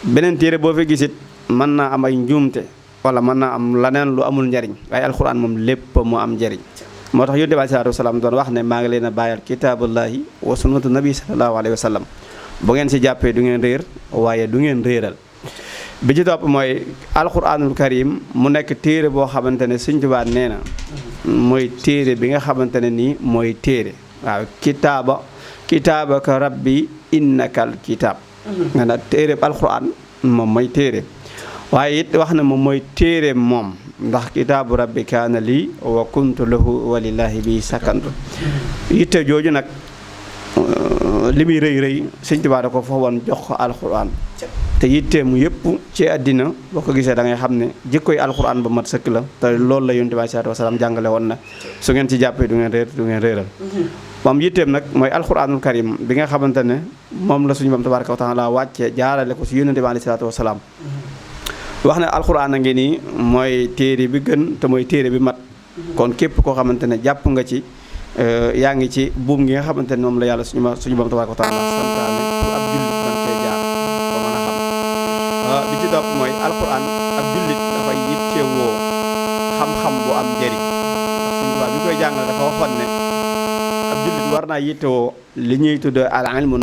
beneen téere boo fi gisit mën naa am ay njuumte wala mën naa am leneen lu amul njariñ waaye alxuraan moom lépp mu am njariñ moo tax yonent bi alayhi salaatu wasalaam doon wax ne maa ngi leen a bàyyal kitaabullahi wa sunnatu nabi sallallahu alayhi wa sallam bu ngeen si jàppee du ngeen réer waaye du ngeen réeral bi ci topp mooy alquranul karim mu nekk téere boo xamante ne Sëñ Tuubaa nee na mooy téere bi nga xamante ne nii mooy téere waaw kitaabaka rabbi innakal kitaab nga na téere alquran moom mooy téere waaye it wax na moom mooy téere moom ndax kitaabu rabbi kaana lii wa kuntu lahu walillahi bi sakantu yitte jooju nag li muy rëy rëy Sëñ Tuubaa da ko fa woon jox ko alquran te yitteemu yëpp ci àddina boo ko gisee da ngay xam ne jikkoy alxuraan ba mat sëkk la te loolu la yonent bi salaatu wasalaam jàngale woon na su ngeen ci jàppee du ngeen réer du ngeen réeral moom yitteem nag mooy alxuraanul karim bi nga xamante ne moom la suñu bam tabaaraka wa taala wàcce jaarale ko si yonent bi salaatu wasalaam wax ne alxuraan a ngi nii mooy téere bi gën te mooy téere bi mat kon képp koo xamante ne jàpp nga ci yaa ngi ci buum gi nga xamante ne moom la yàlla suñu bam tabaaraka wa taala santaane pour ab jullit man cee jaar bi ci topp mooy alquran ak jullit dafay yittewoo xam-xam bu am njëriñ ndax Sëñ Tuubaa bi koy jàngale dafa waxoon ne ab jullit war naa yittewoo li ñuy tudd al ilmu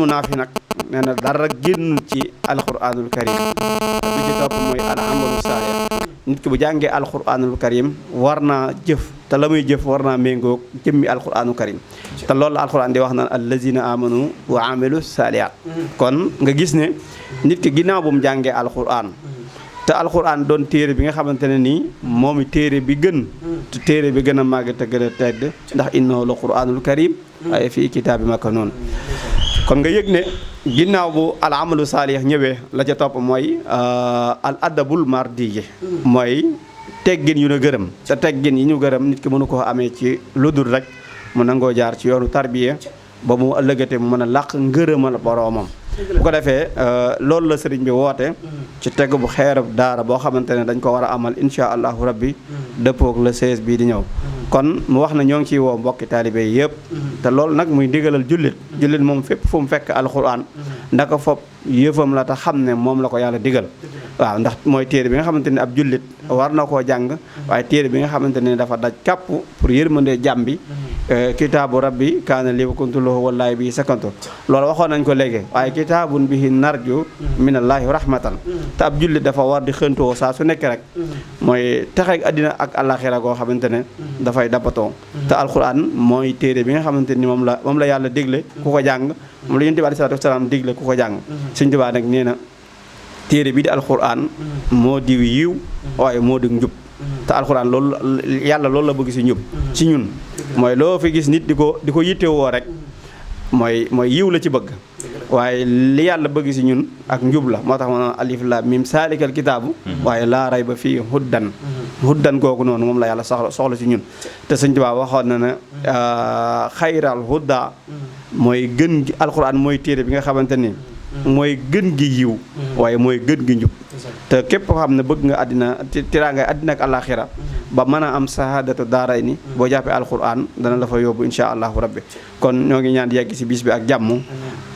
naafi nag nee na dara génn ci alquranul karim bi ci topp mooy al amalu saalih nit ki bu jàngee alquranul karim war naa jëf te la muy jëf war naa méngoog jëmmi alquranu karim te loolu la alquran di wax naan allazina amanu wa amilu salihat kon nga gis ne nit ki ginnaaw bu mu jàngee alquran te alquran doon téere bi nga xamante ne nii moom i téere bi gën te téere bi gën a màgg te gën a tedd ndax innahu la quranul karim waaye fii kitaabi maknuun kon nga yëg ne ginnaaw bu al amalu saalih ñëwee la ca topp mooy al adabul mardiyi mooy teggin yu na gërëm te teggin yi ñu gërëm nit ki mënu koo amee ci lu dul rek mu nangoo jaar ci yoonu tarbiya ba mu ëllëgate mu mën a làq ngërëmal boroomam bu ko defee loolu la sëriñ bi woote ci tegu bu xeerab daara boo xamante ne dañ ko war a amal insha allahu rabbi dëppoog le 16 bii di ñëw kon mu wax na ñoo ngi ciy woo mbokki taalibe yi yëpp te loolu nag muy ndigalal jullit moom fépp fu mu fekk alxuraan ndaka fopp yëfam la te xam ne moom la ko yàlla digal waaw ndax mooy téere bi nga xamante ne ab jullit war na koo jàng waaye téere bi nga xamante ne dafa daj kàpp pour yërmande jàmm bi kitaabu rabbi kaana li kuntu lahu wallaahi bi sakantu loolu waxoon nañ ko léegi waaye kitaabun bihi narju minallaahi rahmatan te ab jullit dafa war di xëntoo saa su nekk rek mooy texeeg àddina ak àllaaxira goo xamante ne dafay dappatoo te alquran mooy téere bi nga xamante ni moom la yàlla digle ku ko jàng moom la yonent bi aleyhi salaatu wa salaam digle ku ko jàng Sëñ Tuubaa nag nee na téere bi di alquran moo di yiw waaye moo di njub te alxuraan loolu yàlla loolu la bëgg si ñub ci ñun mooy loo fi gis nit di ko yittewoo rek mooy yiw la ci bëgg waaye li yàlla bëgg si ñun ak njub la moo tax ma alif laam miim saalikal kitaabu waaye laa rayba fii huddan kooku noonu moom la yàlla soxla si ñun te Sëñ Tuubaa waxoon na ne xayral hudda mooy gën gi alxuraan mooy téere bi nga xamante ni mooy gën gi yiw waaye mooy gën gi njub te képp koo xam ne bëgg nga àddina tiraangay àddina ak àllaaxira ba mën a am sahaadatu daaray ni boo jàppee alquran dana la fa yóbbu insha allahu rabbi kon ñoo ngi ñaan yegg si bis bi ak jàmm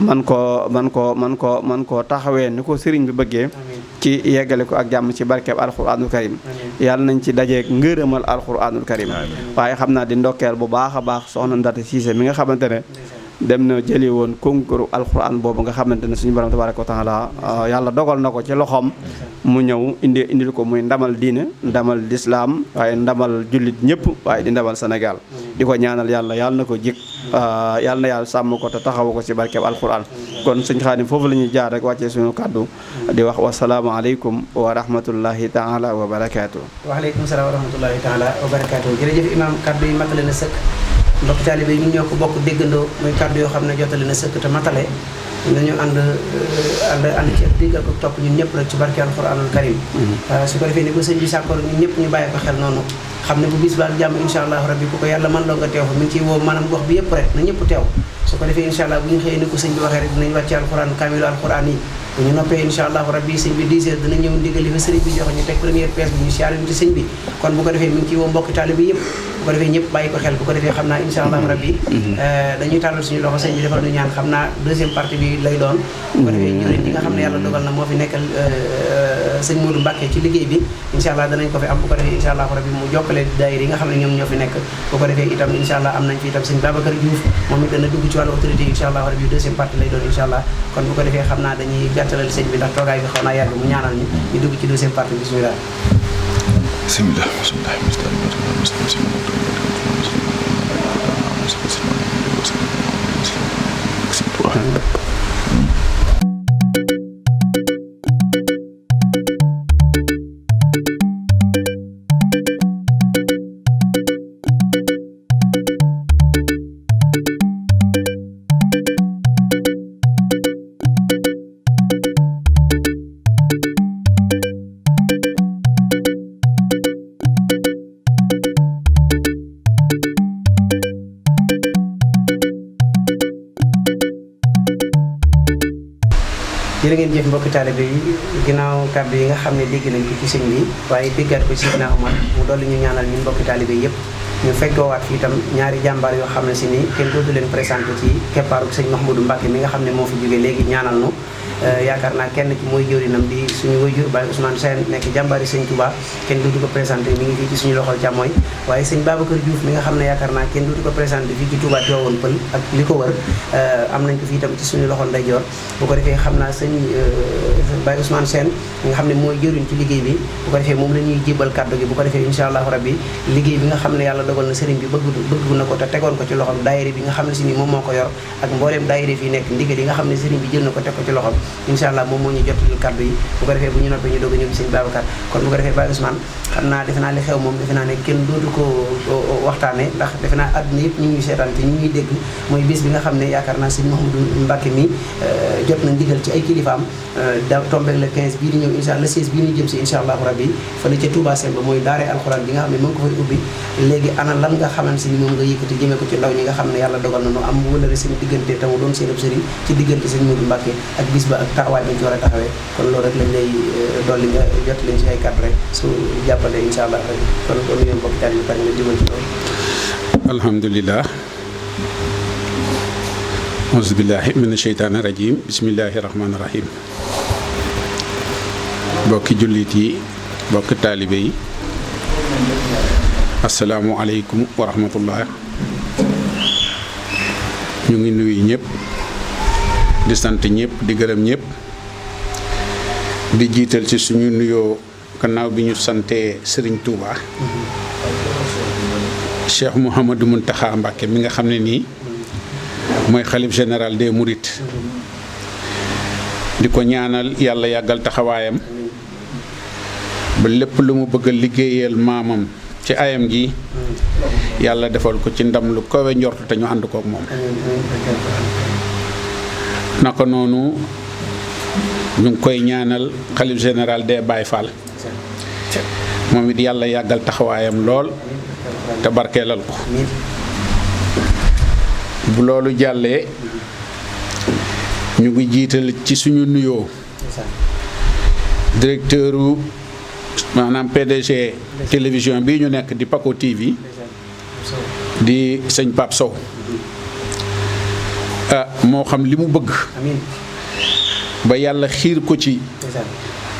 man koo taxawee ni ko sëriñ bi bëggee ci yeggale ko ak jàmm ci barkeeb alquranul karim yàlla nañ ci dajeek ngërëmal alquranul karim waaye xam naa di ndokkeel bu baax a baax soxna Ndate Cissé mi nga xamante ne dem na jëli woon concours alquran boobu nga xamante ne suñu borom tabaraka wa taala yàlla dogal na ko ci loxoom mu ñëw indil ko muy ndamal diine ndamal lislaam waaye ndamal jullit ñëpp waaye di ndamal Sénégal di ko ñaanal yàlla na ko jik yàlla na yàlla sàmm ko te taxawu ko ci barkeb alquran kon sëñ Xaadim foofu la ñuy jaar rek wàccee suñu kàddu di wax wasalaamaaleykum wa rahmatullahi taala wa barakaatu. waaleykum salaam wa rahmatullahi taala wa barakaatu. jërëjëf imaam kàddu yi matale na sëkk mbokk taalibe yi ñun ñoo ko bokk déggandoo muy kàddu yoo xam ne jotale na sëkk te matale nañu ànd ci ak dégg ak topp ñun ñëpp rek ci barke alxuraanul karim su ko defee ni ko sëñ bi sàkkoor ñun ñëpp ñu bàyyi ko xel noonu xam ne bu bis ba jàmm insha allah rabbi ku ko yàlla mën loo nga teew fa mi ngi ciy woo maanaam gox bi yëpp rek na ñëpp teew su ko defee insha allah bu ñu xëyee ni ko sëñ bi waxee rek dinañ wàcce alxuraan kaamilu alxuraan yi bu ñu noppee insha allah rabbi sëñ bi 10 heures dina ñëw ndigal li fa sëriñ bi joxe ñu teg première pièce bi ñu siyaare ñu ci sëñ bi kon bu ko defee mi ngi ciy woo mbokki taalibe yëpp bu ko defee ñëpp bàyyi ko xel bu ko defee xam naa insha allah rabbi dañuy tàllal suñu loxo sëñ bi defal ñu ñaan xam naa deuxième partie bi lay doon bu ko defee ñëwee ñi nga xam ne yàlla dogal na moo fi nekkal sëñ Modou Mbacke ci liggéey bi insha allah danañ ko fi am bu ko defee insha allah rabbi mu jokkale daayira yi nga xam ne ñoom ñoo fi nekk bu ko defee itam insha allah am nañ fi itam sëñ Babacar Diouf moom it dana dugg ci wàllu autorité yi insha allah rabbi deuxième partie lay doon insha allah kon bu ko defee xam naa dañuy gàttalal sëñ bi ndax toogaay bi xaw naa yàgg mu ñaanal ñu dugg ci deuxième partie bi bismillah jërë ngeen jëf mbokki taalibe yi ginnaaw kàddu yi nga xam ne dégg nañ ko ci sëñ bi waaye déggaat ko ci Seydina Omar mu dolli ñu ñaanal ñun mbokki taalibe yëpp ñu fekkoowaat fii itam ñaari jàmbaar yoo xam ne si ni kenn dootu leen présenté ci keppaaru sëñ Mahmoudou Mbacke mi nga xam ne moo fi jógee léegi ñaanal nu yaakaar naa kenn ki mooy jëwrinam di suñu wayjur Baye Ousmane Sène nekk jàmbaari sëñ Touba kenn dootu ko présenté mi ngi fii ci suñu loxol càmmooñ waaye sëñ Babacar Diouf mi nga xam ne yaakaar naa kenn dootu ko présenté fii ci Touba Tivaouane Peulh ak li ko wër am nañ ko fii itam ci suñu loxol ndeyjoor bu ko defee xam naa sëñ Baye Ousmane Sène nga xam ne mooy jëwriñ ci liggéey bi bu ko defee moom la ñuy jébal kàddu gi bu ko defee incha allahu rabbi liggéey bi nga xam ne yàlla dogal na sëriñ bi bëgg na ko te tegoon ko ci loxom daayira bi nga xam ne si ni moom moo ko yor ak mbooleem daayira fii nekk ndigal yi nga xam ne sëriñ bi jël na ko teg ko ci loxom incha allah moom moo ñu jottali kàddu yi bu ko defee bu ñu noppee ñu doog a ñëw ci sëñ Babacar kon bu ko defee Baye Ousmane xam naa defe naa li xew moom defe naa ne kenn dootu ko waxtaane ndax defe naa àdduna yëpp ñu ngi seetaan te ñu ngi dégg mooy bis bi nga xam ne yaakaar naa sëñ Mouhamadou Mbacké mi jot na ndigal ci ay kilifaam da tombé le 15 bii di ñëw incha allah le 16 bii ñu jëm si incha allahu rabbi fële ca Touba Semba mooy daare alxuraan bi nga xam ne moo ngi ko fay ubbi léegi ana lan nga xamante ni moom nga yëkkati jëmee ko ci ndaw ñi nga xam ne yàlla dogal na nu am wëlëre seen diggante tamu doon seen ab sëriñ ci diggante sëñ Modou Mbacké ak bis ba ak taxawaay bañ ci war a taxawee kon loolu rek lañ lay dolli nga jot leen ci ay kàddu rek su jàppale incha allah rek kon loolu yéen bokk taal yi pare nga jubal ci loolu alhamdulilah auzubillahi mina sheytaani rajim bismillahi rahmaani rahim bokki jullit yi bokki taalibe yi asalaamualeykum wa rahmatullah ñu ngi nuyu ñëpp di sant ñëpp di gërëm ñëpp di jiital ci suñu nuyoo gannaaw bi ñu santee Serigne Touba Cheikh Mouhamadou Mountakha Mbacké mi nga xam ne nii mooy xalif général des Mourides di ko ñaanal yàlla yàggal taxawaayam ba lépp lu mu bëgg a liggéeyal maamam ci ayam gi yàlla defal ko ci ndam lu kawe njort te ñu ànd kook moom naka noonu ñu ngi koy ñaanal xalif général des Baye Fall moom it yàlla yàggal taxawaayam lool te barkeelal ko bu loolu jàllee ñu ngi jiital ci suñu nuyoo directeuru maanaam PDG télévision bii ñu nekk di Paco TV di sëñ Pape Sow moo xam li mu bëgg ba yàlla xiir ko ci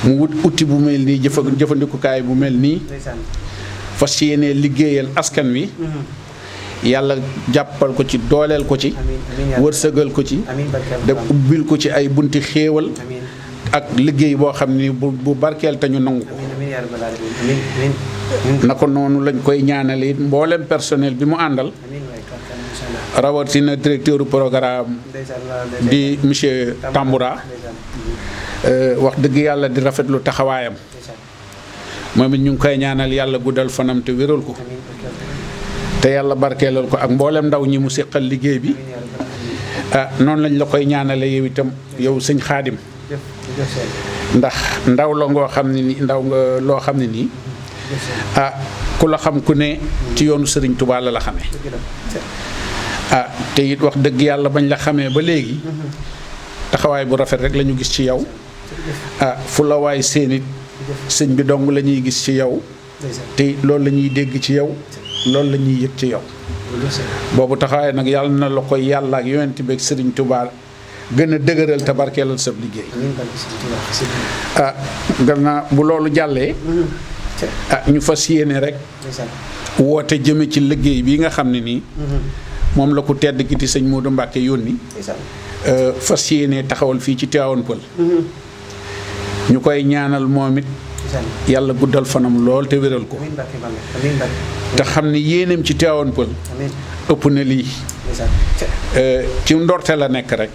mu wut outil bu mel nii jëfandikukaay bu mel nii fas yéene liggéeyal askan wi yàlla jàppal ko ci dooleel ko ci wërsëgal ko ci da ubbil ko ci ay bunti xéewal ak liggéey boo xam ni bu barkeel te ñu nangu ko na ko noonu lañ koy ñaanale mboolem personnel bi mu àndal rawatina directeur programme di monsieur Tamboura wax dëgg yàlla di rafetlu taxawaayam moom it ñu ngi koy ñaanal yàlla guddal fanam te wéral ko te yàlla barkeelal ko ak mboolem ndaw ñi mu séqal liggéey bi noonu lañ la koy ñaanale yow itam yow sëñ Xaadim ndax ndaw la ngoo xam ne ni ndaw nga loo xam ne nii ku la xam ku ne ci yoonu Sëriñ Tuubaa la xamee te it wax dëgg yàlla bañ la xamee ba léegi taxawaay bu rafet rek la ñu gis ci yow fu la waay seen it sëñ bi dong la ñuy gis ci yow te loolu la ñuy dégg ci yow loolu la ñuy yëg ci yow boobu taxawaay nag yàlla na la koy yàlla ak yonent bi ak Sëriñ Tuubaa gën a dëgëral te barkeelal sa liggéey gannaaw bu loolu jàllee ñu fas yéene rek woote jëme ci liggéey bi nga xam ne nii moom la ko tedd ki ti sëñ Modou Mbacké yónni fas yéene taxawal fii ci Tivaouane Peulh ñu koy ñaanal moom it yàlla guddal fanam lool te wéral ko te xam ne yéeneem ci Tivaouane Peulh ëpp na lii ci ndorte la nekk rek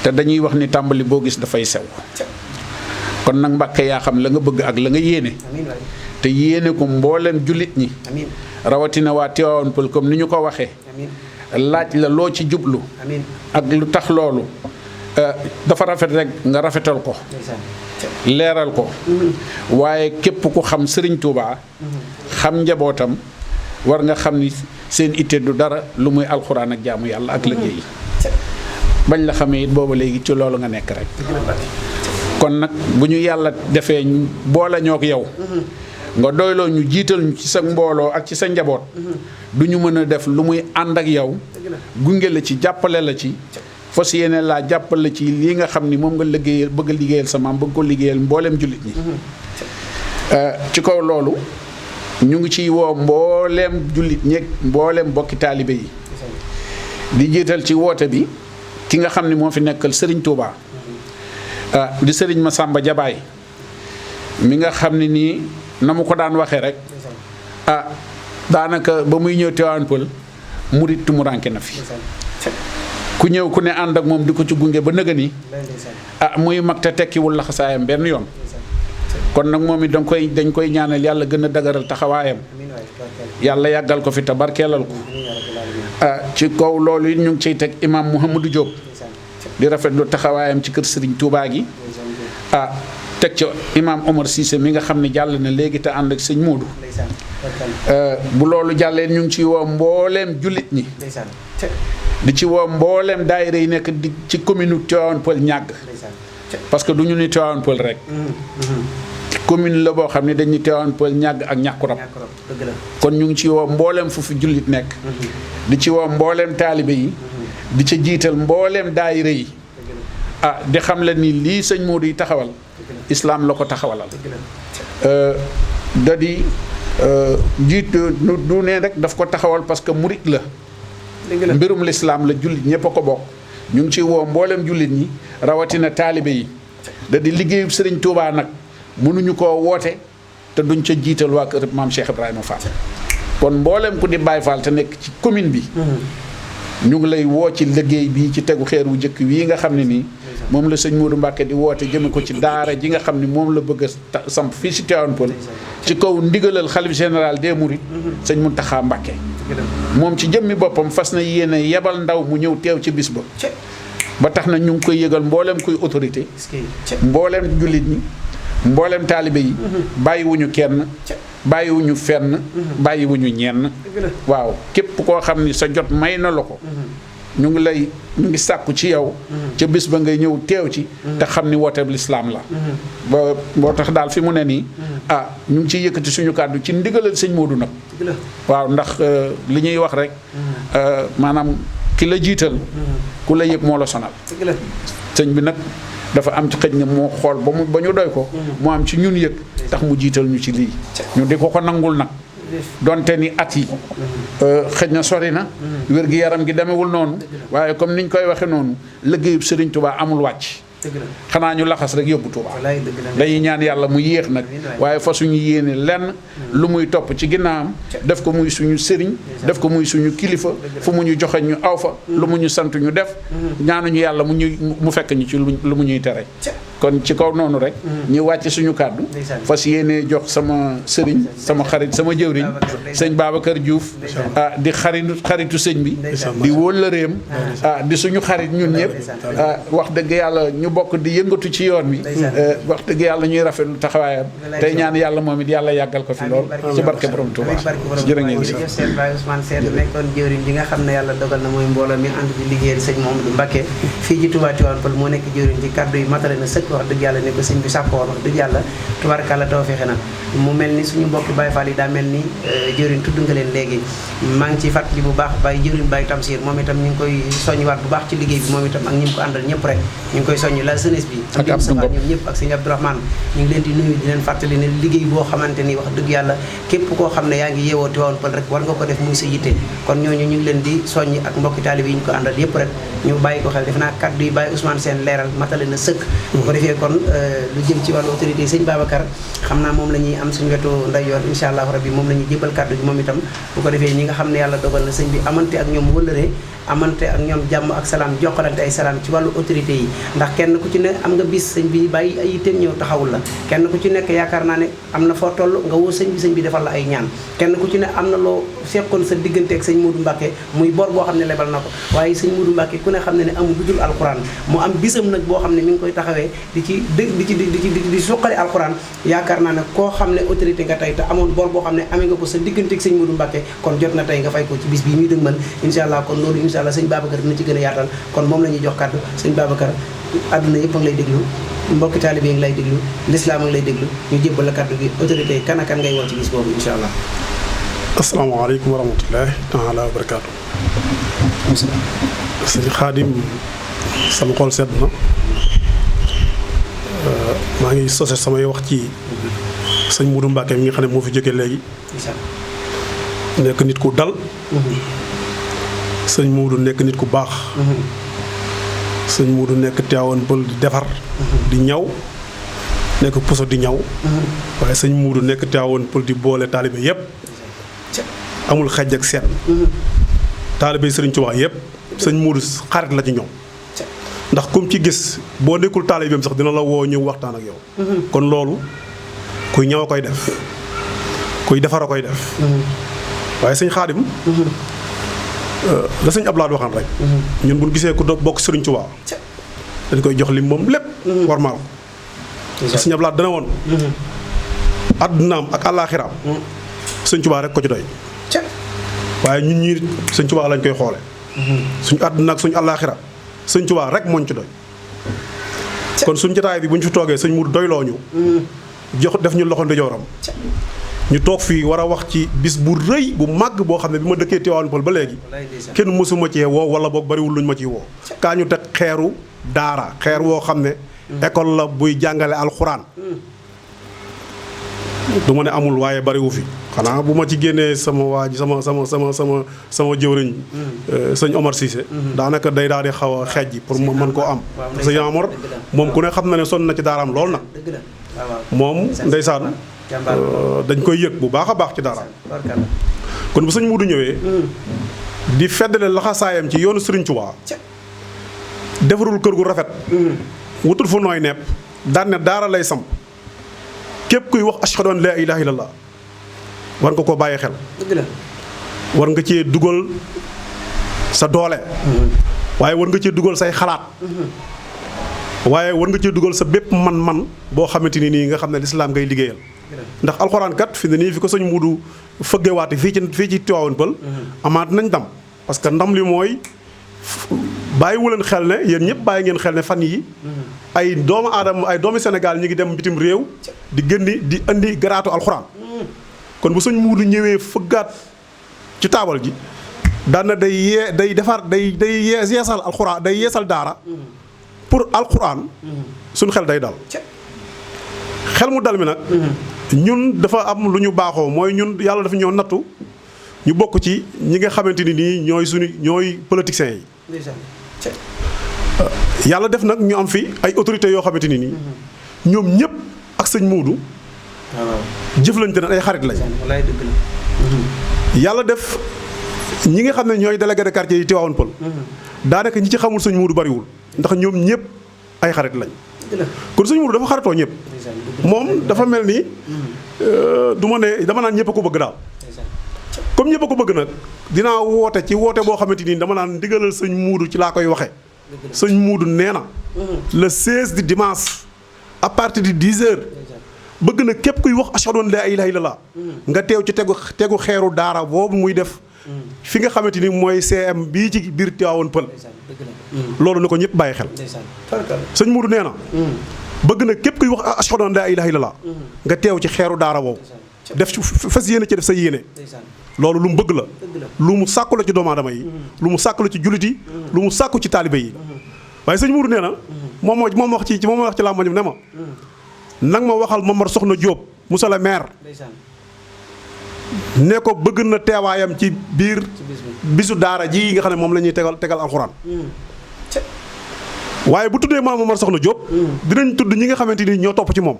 te dañuy wax ni tàmbali boo gis dafay sew kon nag Mbacké yaa xam la nga bëgg ak la nga yéene te yéene ko mboolem jullit ñi rawatina waa Tivaouane Peulh comme ni ñu ko waxee laaj la loo ci jublu ak lu tax loolu dafa rafet rek nga rafetal ko leeral ko waaye képp ku xam Serigne Touba xam njabootam war nga xam ni seen itte du dara lu muy alxuraan ak jaamu yàlla ak liggéey bañ la xamee it booba léegi ci loolu nga nekk rek kon nag bu ñu yàlla defee ñu boole ñoo ak yow nga doyloo ñu jiital ñu ci sa mbooloo ak ci sa njaboot du ñu mën a def lu muy ànd ak yow gunge la ci jàppale la ci fas yéene laa jàppale ci lii nga xam ni moom nga liggéeyal bëgg a liggéeyal sa maam bëgg ko liggéeyal mbooleem jullit ñi ci kaw loolu ñu ngi ciy woo mbooleem jullit ñeeg mbooleem bokki taalibe yi di jiital ci woote bi ki nga xam ni moo fi nekkal Serigne Touba di Serigne Massamba Jabaay mi nga xam ne nii na mu ko daan waxee rek daanaka ba muy ñëw Tivaouane Peulh murit tumuranke na fi ku ñëw ku ne ànd ak moom di ko ci gunge ba nëga ni muy mag te tekkiwul laxasaayam benn yoon kon nag moom it dañ koy ñaanal yàlla gën a dagaral taxawaayam yàlla yàggal ko fi te barkeelal ko ci kaw loolu it ñu ngi ciy teg imam Mouhamadou Diop di rafetlu taxawaayam ci kër Serigne Touba gi teg ci imam Omar Cissé mi nga xam ne jàll na léegi te ànd ak sëñ Modou bu loolu jàllee ñu ngi ciy woo mbooleem jullit ñi di ci woo mbooleem daayira yi nekk di ci commune Tivaouane Peulh ñàgg parce que du ñu ni Tivaouane Peulh rek commune la boo xam ne dañuy Tivaouane Peulh ñàgg ak ñàkkurab kon ñu ngi ci woo mbooleem fu fi jullit nekk di ci woo mbooleem taalibe yi di ca jiital mbooleem daayira yi di xam la ni lii sëñ Modou yi taxawal islaam la ko taxawalal da di jiit du ne rek daf ko taxawal parce que murit la mbirum lislaam la jullit ñëpp a ko bokk ñu ngi ciy woo mbooleem jullit ñi rawatina taalibe yi da di liggéeyub Serigne Touba nag mënuñu koo woote te duñ ca jiital waa kër maam Cheikh Ibrahima Fall kon mbooleem ku di Baye Fall te nekk ci commune bi ñu ngi lay woo ci liggéey bi ci tegu xeer wu njëkk wii nga xam ne nii moom la sëñ Modou Mbacké di woote jëme ko ci daara ji nga xam ne moom la bëgg a samp fii ci Tivaouane Peulh ci kaw ndigalal xalif général des Mourides sëñ Mountakha Mbacké moom ci jëmmi boppam fas na yéene yebal ndaw mu ñëw teew ci bis ba tax na ñu ngi koy yëgal mbooleem kuy autorité mbooleem jullit ñi mbooleem taalibe yi bàyyiwuñu kenn bàyyiwuñu fenn bàyyiwuñu ñenn waaw képp koo xam ni sa jot may na la ko ñu ngi sàkku ci yow ca bis ba ngay ñëw teew ci te xam ni wooteeb lislaam la ba boo tax daal fi mu ne nii ñu ngi ciy yëkkati suñu kàddu ci ndigalal sëñ Modou nag waaw ndax li ñuy wax rek maanaam ki la jiital ku la yëg moo la sonal sëñ bi nag dafa am ci xëj na moo xool ba ñu doy ko mu am ci ñun yëg tax mu jiital ñu ci lii ñu di ko nangul nag donte ni at yi xëj na sori na wér gi yaram gi demewul noonu waaye comme niñ koy waxe noonu liggéeyub Serigne Touba amul wàcc xanaa ñu laxas rek yóbbu Touba dañuy ñaan yàlla mu yéex nag waaye fa suñu yéene lenn lu muy topp ci ginnaawam def ko muy suñu sëriñ def ko muy suñu kilifa fu mu ñu joxe ñu aw fa lu mu ñu sant ñu def ñaanuñu yàlla mu fekk ñu ci lu mu ñuy tere kon ci kaw noonu rek ñu wàcc suñu kàddu fas yéene jox sama sëriñ sama xarit sama jëwriñ sëñ Babacar Diouf di xaritu sëñ bi di wóllëreem di suñu xarit ñun ñëpp wax dëgg yàlla ñu bokk di yëngatu ci yoon wi wax dëgg yàlla ñuy rafetlu taxawaayam tey ñaan yàlla moom it yàlla yàggal ko fi lool ci barke borom Touba jërë ngeen jëf seen Baye Ousmane Sène nekkoon jëwriñ bi nga xam ne yàlla dogal na mooy mbooloo mi ànd di liggéeyal sëñ Mouhamadou Mbacké fii ci Touba Tivaouane Peulh moo nekk jëwriñ ci kaddu yi matale na sëkk wax dëgg yàlla ne ko sëñ bi sàkkoon wax dëgg yàlla tubaarkàlla taw fexe na mu mel ni suñu mbokki Baye Fall yi daa mel ni jëwriñ tudd nga leen léegi maa ngi ciy fàttali bu baax Baye jëwriñ Baye Tamsir moom itam ñu ngi koy soññiwaat bu baax ci liggéey bi moom itam ak ñi mu ko àndal ñëpp rek ñu ngi koy soññ la jeunesse bi ak ñoom ñëpp ak sëñ Abdourahmane ñu ngi leen di nuyu di leen fàttali ne liggéey boo xamante ni wax dëgg yàlla képp koo xam ne yaa ngi yeewoo Tivaouane Peulh rek war nga ko def muy sa yitte kon ñooñu ñu ngi leen di soññi ak mbokki taalibe yi ñu ko àndal yëpp rek ñu bàyyi ko xel defe naa kaddu yi Baye Ousmane Sène leeral matale na sëkk bu ko defee kon lu jëm ci wàllu autorité sëñ Babacar xam naa moom la ñuy am suñu wetu ndeyjoor incha allah rabbi moom la ñuy jébal kaddu gi moom itam bu ko defee ñi nga xam ne yàlla dogal na sëñ bi amante ak ñoom wëllëree amante ak ñoom jàmm ak salaam jokkalante ay salaam ci wàllu autorité yi ndax kenn ku ci ne am nga bis sëñ bi bàyyi ay yitteem ñëw taxawul la kenn ku ci nekk yaakaar naa ne am na foo toll nga woo sëñ bi defal la ay ñaan kenn ku ci ne am na loo seqoon sa diggante ak sëñ Modou Mbacké muy bor boo xam ne lebal na ko waaye sëñ Modou Mbacké ku ne xam ne amul dudul alquran mu am bisam nag boo xam ne mi ngi koy taxawee di suqali alquran yaakaar naa ne koo xam ne autorité nga tey te amoon bor boo xam ne amee nga ko sa diggante ak sëñ Modou Mbacké kon jot na tey nga fay ko ci bis bii muy dëgmal incha allah kon loolu incha allah sëñ Babacar dina ci gën a yaatal kon moom la ñuy jox kàddu sëñ Babacar àdduna yëpp a ngi lay déglu mbokki taalibe yi ngi lay déglu lislaam a ngi lay déglu ñu jébbal la kàddu gi autorité yi kan ak kan ngay woo ci bis boobu incha allah. asalaamaaleykum wa rahmatullahi taala wa barakaatu. sëñ Xaadim sama xol sedd na maa ngi sose samay wax ci sëñ Modou Mbacke mi nga xam ne moo fi jógee léegi nekk nit ku dal sëñ Modou nekk nit ku baax sëñ Modou nekk Tivaouane Peulh di defar di ñaw nekk puso di ñaw waaye sëñ Modou nekk Tivaouane Peulh di boole taalibe yépp amul xej ak seet taalibe Sëriñ Tuubaa yépp sëñ Modou xarit la ci ñoom ndax comme ci gis boo nekkul taalibeem sax dina la woo ñëw waxtaan ak yow kon loolu kuy ñaw a koy def kuy defar a koy def waaye sëñ Xaadim la sëñ Ablaat waxaan rek ñun bu ñu gisee ku bokk Sëriñ Tuubaa dañ koy jox lim moom lépp war maa ko sëñ Ablaat dana woon addunaam ak àllaaxiraam sëñ Tuubaa rek ko ci doy waaye ñun ñii sëñ Tuubaa lañ koy xoole suñu àdduna ak suñu àllaaxira sëñ Tuubaa rek mooñ ci doy kon suñ jotaay bi bu ñu fi toogee sëñ Modou doyloo ñu jox def ñu loxo ndeyjooram ñu toog fii war a wax ci bis bu rëy bu màgg boo xam ne bi ma dëkkee Tivaouane Peulh ba léegi kenn mësuma cee woo wala boog bariwul luñ ma ciy woo kaa ñu teg xeeru daara xeer woo xam ne école la buy jàngale alxuraan du ma ne amul waaye bariwu fi xanaa bu ma ci génnee sama waa ji sama jëwriñ sëñ Omar Cissé daanaka day daal di xaw a xeej ji pour ma mën koo am sëñ Omar moom ku ne xam na ne sonn na ci daaraam lool nag moom ndeysaan dañ koy yëg bu baax a baax ci daaraam kon bu sëñ Modou ñëwee di feddale laxasaayam ci yoonu Sëriñ Tuubaa defarul kër gu rafet wutul fu nooy nepp daan ne daara lay samp képp kuy wax ashhadu an laa ilaaha illallah war nga ko bàyyi xel war nga cee dugal sa doole waaye war nga cee dugal say xalaat waaye war nga cee dugal sa bépp man-man boo xamante ni nii nga xam ne lislaam ngay liggéeyal ndax alxuraan kat fi ne nii fi ko sëñ Modou fëggewaate fii ci Tivaouane Peulh amaat nañ ndam parce que ndam li mooy bàyyiwu leen xel ne yéen ñëpp bàyyi ngeen xel ne fan yi ay doomu aadama ay doomi Sénégal ñi ngi dem bitim réew di di indi garaatu alxuraan kon bu sëñ Modou ñëwee fëggaat ci taabal ji daan na day yeesal alxuraan day yeesal daara pour alxuraan suñ xel day dal xel mu dal mi nag ñun dafa am lu ñu baaxoo mooy ñun yàlla dafa ñoo nattu ñu bokk ci ñi nga xamante ni nii ñooy politiciens yi yàlla def nag ñu am fi ay autorités yoo xamante ni nii ñoom ñëpp ak sëñ Modou jëflante na ay xarit lañ yàlla def ñi nga xam ne ñooy délégué de quartier yi Tivaouane Peulh daanaka ñi ci xamul sëñ Modou bariwul ndax ñoom ñëpp ay xarit lañ kon sëñ Modou dafa xaritoo ñëpp moom dafa mel ni du ma ne dama naan ñëpp a ko bëgg daal comme ñëpp a ko bëgg nag dinaa woote ci woote boo xamante ni dama naan ndigalal sëñ Modou ci laa koy waxee sëñ Modou nee na le 16 di dimanche à partir de 10 heures bëgg na képp kuy wax ashhadu an laa ilaaha illallah nga teew ci tegu xeeru daara boobu muy def fi nga xamante ni mooy CM bii ci biir Tivaouane Peulh loolu na ko ñëpp bàyyi xel sëñ Modou nee na bëgg na képp kuy wax ashhadu an laa ilaaha illallah nga teew ci xeeru daara boobu def ci fas yéene ci def sa yéene loolu lu mu bëgg la lu mu sàkku la ci doomu aadama yi lu mu sàkku la ci jullit yi lu mu sàkku ci taalibe yi waaye sëñ Modou nee na moom wax ci làmbañam ne ma nag ma waxal Momar Soxna Diop monsieur le maire ne ko bëgg na teewaayam ci biir bisu daara ji nga xam ne moom la ñuy tegal alxuraan waaye bu tuddee maam Momar Soxna Diop dinañ tudd ñi nga xamante ni ñoo topp ci moom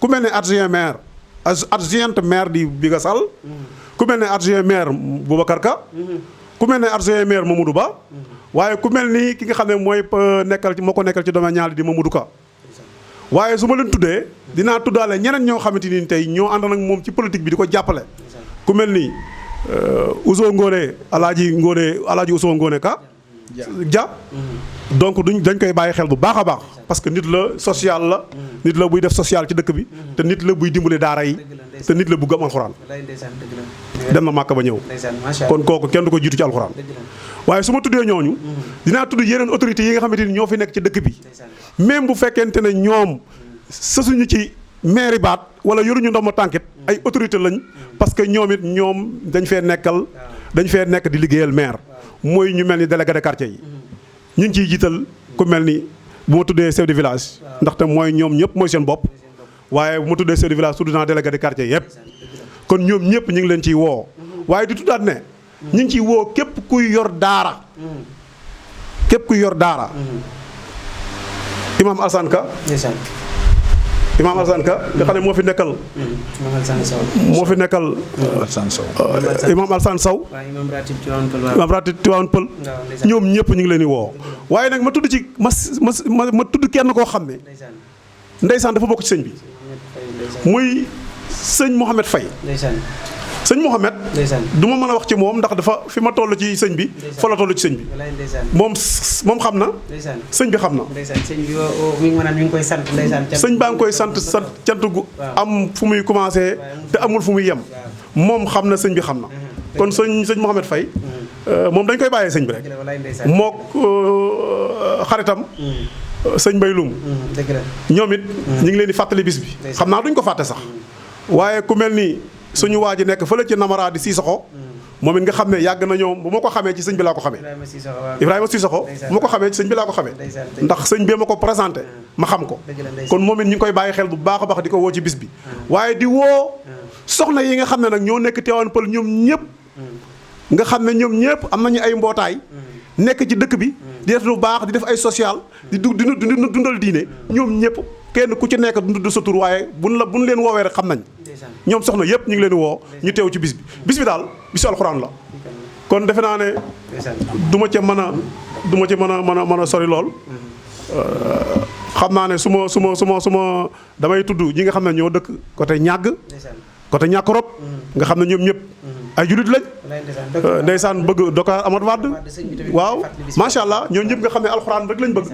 ku mel ne adjoint maire di Biga Sall ku mel ne adjoint maire Boubacar Ka ku mel ne adjoint maire Mamadou Ba waaye ku mel ni ki nga xam ne moo ko nekkal ci domaine ñaali di Mamadou Ka waaye su ma leen tuddee dinaa tuddaale ñeneen ñoo xamante ni tey ñoo ànd nag moom ci politique bi di ko jàppale ku mel ni Ousso Ngone alaaji Ousso Ngone Ka Dia donc dañ koy bàyyi xel bu baax a baax parce que nit la social la nit la buy def social ci dëkk bi te nit la buy dimbale daara yi te nit la bu gëm alxuraan dem na màkk ba ñëw kon kooku kenn du ko jiitu ci alxuraan waaye su ma tuddee ñooñu dinaa tudd yeneen autorités yi nga xamante ni ñoo fi nekk ci dëkk bi même bu fekkente ne ñoom sësuñu ci mairie baat wala yoruñu ndomba tànkit ay autorité lañ parce que ñoom it dañ fee nekk di liggéeyal maire mooy ñu mel ni délégué de quartier yi ñu ngi ciy jiital ku mel ni bu ma tuddee chef de village ndaxte mooy ñoom ñëpp mooy seen bopp waaye bu ma tuddee chef de village tudd naa délégué de quartier yëpp kon ñoom ñëpp ñu ngi leen ciy woo waaye di tuddaat ne ñu ngi ciy woo képp kuy yor daara Imam Alassane Ka Imam Alassane Ka nga xam ne moo fi nekkal Imam Alassane Sow Imam Ratib Tivaouane Peulh ñoom ñëpp ñu ngi leen di woo waaye nag ma tudd ci ma tudd kenn koo xam ne ndeysaan dafa bokk ci sëñ bi muy sëñ Mouhamed Faye sëñ Mouhamed du ma mën a wax ci moom ndax dafa fi ma toll ci sëñ bi fa la toll ci sëñ bi moom xam na sëñ bi xam na sëñ baa ngi koy sant cant gu am fu muy commencé te amul fu muy yem moom xam na sëñ bi xam na kon sëñ Mouhamed Faye moom dañ koy bàyyee sëñ bi rek mook xaritam sëñ Mbaye Loum ñoom it ñu ngi leen di fàttali bis bi xam naa duñ ko fàtte sax waaye ku mel ni suñu waa ji nekk fële ci Namara di Sissoko moom it nga xam ne yàgg na ñoom bu ma ko xamee ci sëñ bi laa ko xamee Ibrahima Sissoko bu ma ko xamee ci sëñ bi laa ko xamee ndax sëñ bee ma ko présenté ma xam ko kon moom it ñu ngi koy bàyyi xel bu baax a baax di ko woo ci bis bi waaye di woo soxna yi nga xam ne nag ñoo nekk Tivaouane Peulh ñoom ñëpp nga xam ne ñoom ñëpp am nañu ay mbootaay nekk ci dëkk bi di def lu baax di def ay social di dundal diine ñoom ñëpp kenn ku ci nekk dund sa tur waaye buñ leen woowee rek xam nañ ñoom soxna yëpp ñu ngi leen di woo ñu teew ci bis bi daal bisu alxuraan la kon defe naa ne du ma ca mën a sori lool xam naa ne su ma damay tudd ñi nga xam ne ñoo dëkk côté ñàgg côté ñàkkorop nga xam ne ñoom ñëpp ay julit lañ ndeysaan bëgg Dokar Amadou Wade waaw macha allah ñoo ñëpp nga xam ne alxuraan rek lañ bëgg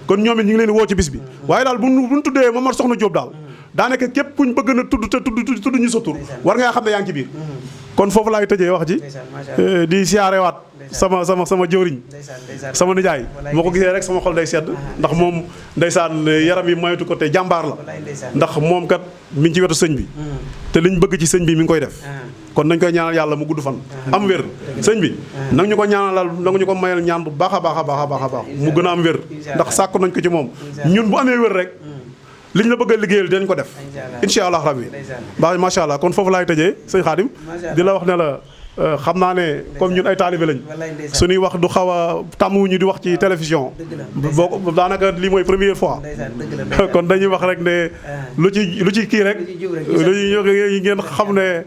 kon ñoom it ñu ngi leen di woo ci bis bi waaye daal bu ñu tuddee Momar Soxna Diop daal daanaka képp kuñ bëgg na tudd te tudd ñu sa tur war ngaa xam ne yaa ngi ci biir kon foofu laay tëjee wax ji di siyaarewaat sama jëwriñ sama nijaay moo ko gisee rek sama xol day sedd ndax moom ndeysaan yaram yi moytu ko te jàmbaar la ndax moom kat mi ngi ci wetu sëñ bi te liñ bëgg ci sëñ bi mi ngi koy def kon nañ koy ñaanal yàlla mu gudd fan am wér sëñ bi nag ñu ko ñaanalal nag ñu ko mayal ñaan bu baax a baax mu gën a am wér ndax sàkku nañ ko ci moom ñun bu amee wér rek liñ la bëgg a liggéeyal dinañ ko def incha allah rabbi baax macha allah kon foofu laay tëjee sëñ Xaadim di la wax ne la xam naa ne comme ñun ay taalibe lañ suñuy wax du xaw a tàmmuñu di wax ci télévision boo daanaka lii mooy première fois kon dañuy wax rek ne lu ci kii rek lu ci ngeen xam ne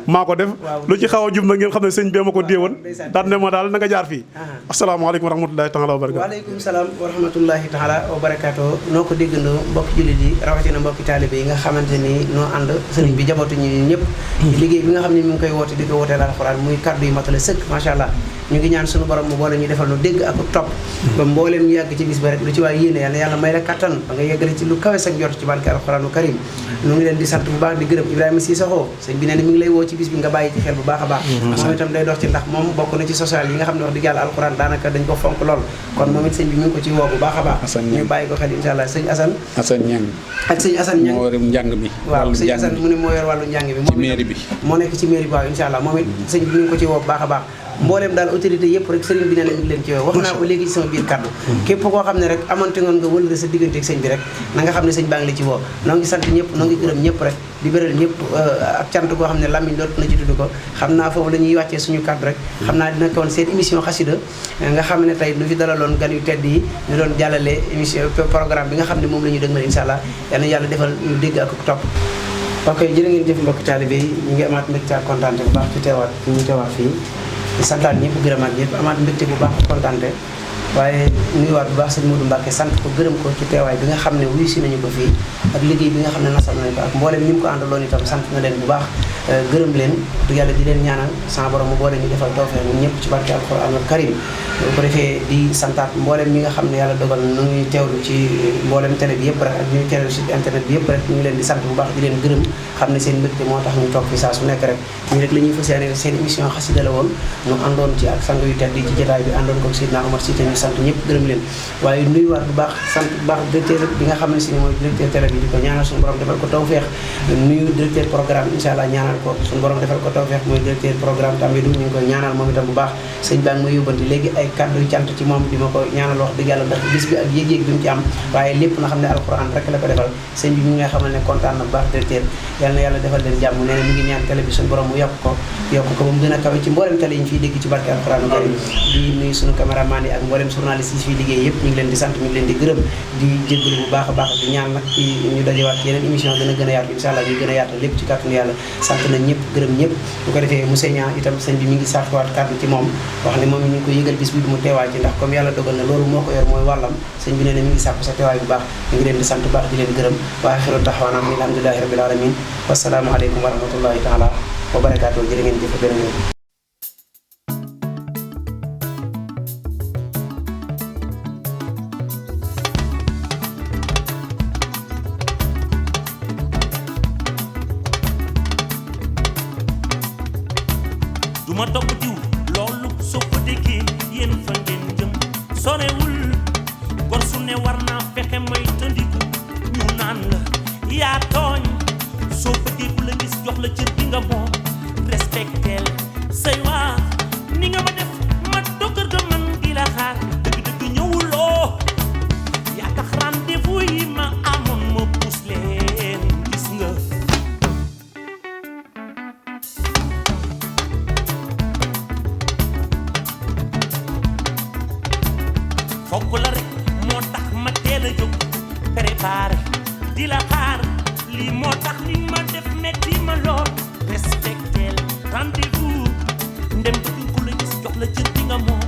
maa ko def lu ci xaw a jub na ngeen xam ne sëñ bee ma ko déewoon daan ne ma daal na nga jaar fii asalaamaaleykum wa rahmatulahi taala wa barakatu waaleykum salaam wa rahmatullahi taala wa barakatu noo ko déggandoo mbokki jullit yi rawatina mbokki taalibe yi nga xamante ni noo ànd sëriñ bi jabootu ñu ñëpp liggéey bi nga xam ne mi ngi koy woote di ko wootee alxuraan muy kaddu yi matale sëkk macha allah ñu ngi ñaan suñu borom mu boole ñu defal nu dégg ak topp ba mbooleem ñu yàgg ci bis ba rek lu ci waay yéene yàlla may la kattan ba nga yeggale ci lu kawe sa njort ci barke alxuraanu karim ñu ngi leen di sant bu baax di gërëm Ibrahima Sissoko sëñ bi nee na mi ngi lay woo ci bis bi nga bàyyi ci xel bu baax a baax moom itam day dox ci ndax moom bokk na ci social yi nga xam ne wax dëgg yàlla alxuraan daanaka dañ ko fonk lool kon moom it sëñ bi mi ngi ko ci woo bu baax a baax ñu bàyyi ko xel insha allah sëñ Assane Ñang ak sëñ Assane Ñang moo yor njàng mi waaw sëñ Assane mu ne moo yor wàllu njàng bi moom mairie bi moo nekk ci mairie bi waaw insha allah moom it sëñ bi mi ngi ko ci woo bu baax a baax mbooleem daal autorité yëpp rek sëriñ bi ne la mi ngi leen ci woo wax naa ko léegi ci sama biir kàddu képp koo xam ne rek amante ngoon nga wëlëre sa diggante ak sëñ bi rek na nga xam ne sëñ baa ngi la ci woo noo ngi sant ñëpp noo ngi gërëm ñëpp rek di bëral ñëpp ak cant koo xam ne làmmiñ doot na ci tudd ko xam naa foofu la ñuy wàccee suñu kàddu rek xam naa dina koon seen émission xasida nga xam ne tey nu fi dalaloon gan yu tedd yi ñu doon jàllale émission programme bi nga xam ne moom la ñu dëgmal insha allah yal na yàlla defal ñu dégg ak topp ok jërë ngeen jëf mbokki taalibe yi ñu ngi amaat mbégte ak kontaante bu baax ci teewaat ñu teewaat fii di santaat ñëpp gërëmaat ñëpp amaat mbégte bu baax kontaante waaye nuyuwaat bu baax sëñ Modou Mbacke sant ko gërëm ko ci teewaay bi nga xam ne wuyu si nañu ko fii ak liggéey bi nga xam ne nasal nañu ko ak mboolem ñi mu ko àndaloon itam sant na leen bu baax gërëm leen du yàlla di leen ñaanal sama borom mu boole ñu defal tawfeex ñun ñëpp ci barke alxuraanul karim bu ko defee di santaat mboolem ñi nga xam ne yàlla dogal na ñu teewlu ci mboolem télé bi yëpp rek ak ñu teewlu ci internet bi yëpp rek ñu ngi leen di sant bu baax di leen gërëm xam ne seen mbégte moo tax ñu toog fi saa su nekk rek ñu rek la ñuy fas yéene seen émission xasida la woon ñu àndoon ci ak sang yu tedd yi ci jotaay bi àndoon ko Seydina Omar Cissé ñu sant ñëpp gërëm leen waaye nuyuwaat bu baax sant bu baax directeur bi nga xam ne si ne mooy directeur télé bi di ko ñaanal suñu borom defal ko tawfeex nuyu directeur programme incha allah ñaanal ko suñu borom defal ko tawfeex mooy directeur programme Tambidou ñu ngi koy ñaanal moom itam bu baax sëñ baa ngi may yóbbante léegi ay kàddu yu cant ci moom di ma ko ñaanal wax dëgg yàlla ndax bis bi ak yéeg-yéeg bi mu ci am waaye lépp na xam ne alxuraan rek la ko defal sëñ bi ñu nga xamal ne kontaan na bu baax directeur yal na yàlla defal leen jàmm nee na mi ngi ñaan télé bi suñu borom mu yokk ko ba mu gën a kawe ci mboolem télé yi ñu fiy dégg ci barke alxuraan karim di nuyu suñu caméraman yi ak mboolem journaliste yi fiy liggéey yëpp ñu ngi leen di sant ñu ngi leen di gërëm di jégalu bu baax a baax di ñaan nag ci ñu dajewaat yeneen émission dana gën a yaatu incha allah ñu gën a yaatu lépp ci kàttanu yàlla sant nañ ñëpp gërëm ñëpp bu ko defee monsieur Niang itam sëñ bi mi ngi sàkkuwaat kàddu ci moom wax ne moom ñu ngi ko yëgal bis bi mu teewaay ci ndax comme yàlla dogal na loolu moo ko yor mooy wàllam sëñ bi nee na mi ngi sàkku sa teewaay bu baax ñu ngi leen di sant bu baax di leen gërëm waaye xiru taxawaana am alhamdulilahi rabbil alamin wasalaamu aleykum wa rahmatullahi taala wa barakaatu jërë ngeen jëf beneen yoon duma topp diw loolu soo ko déggee yéen fa ngeen jëm sorewul gor su ne war naa fexe may tëndiku ñu naan la yaa tooñ soo bëggee ku la gis jox la cër bi nga moom respecteel say waa ni nga ma def ma dokkër ga man di la xaar dëgg-dëgg ñëwuloo yaa tax rendez-vous yi ma amoon ma puus leen gis nga fokk la rek moo tax ma teel a jóg préparé di la xaar lii moo tax li ma def metti ma lool respecteel rendez-vous ndem bëgg ku la gis jox la cër bi nga moom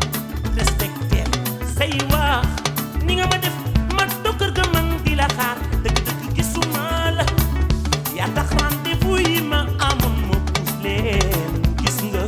respecteel say wax ni nga ma def ma dokkër ga man di la xaar dëgg-dëgg gisuma la yaa tax rendez-vous yi ma amoon ma puus leen gis nga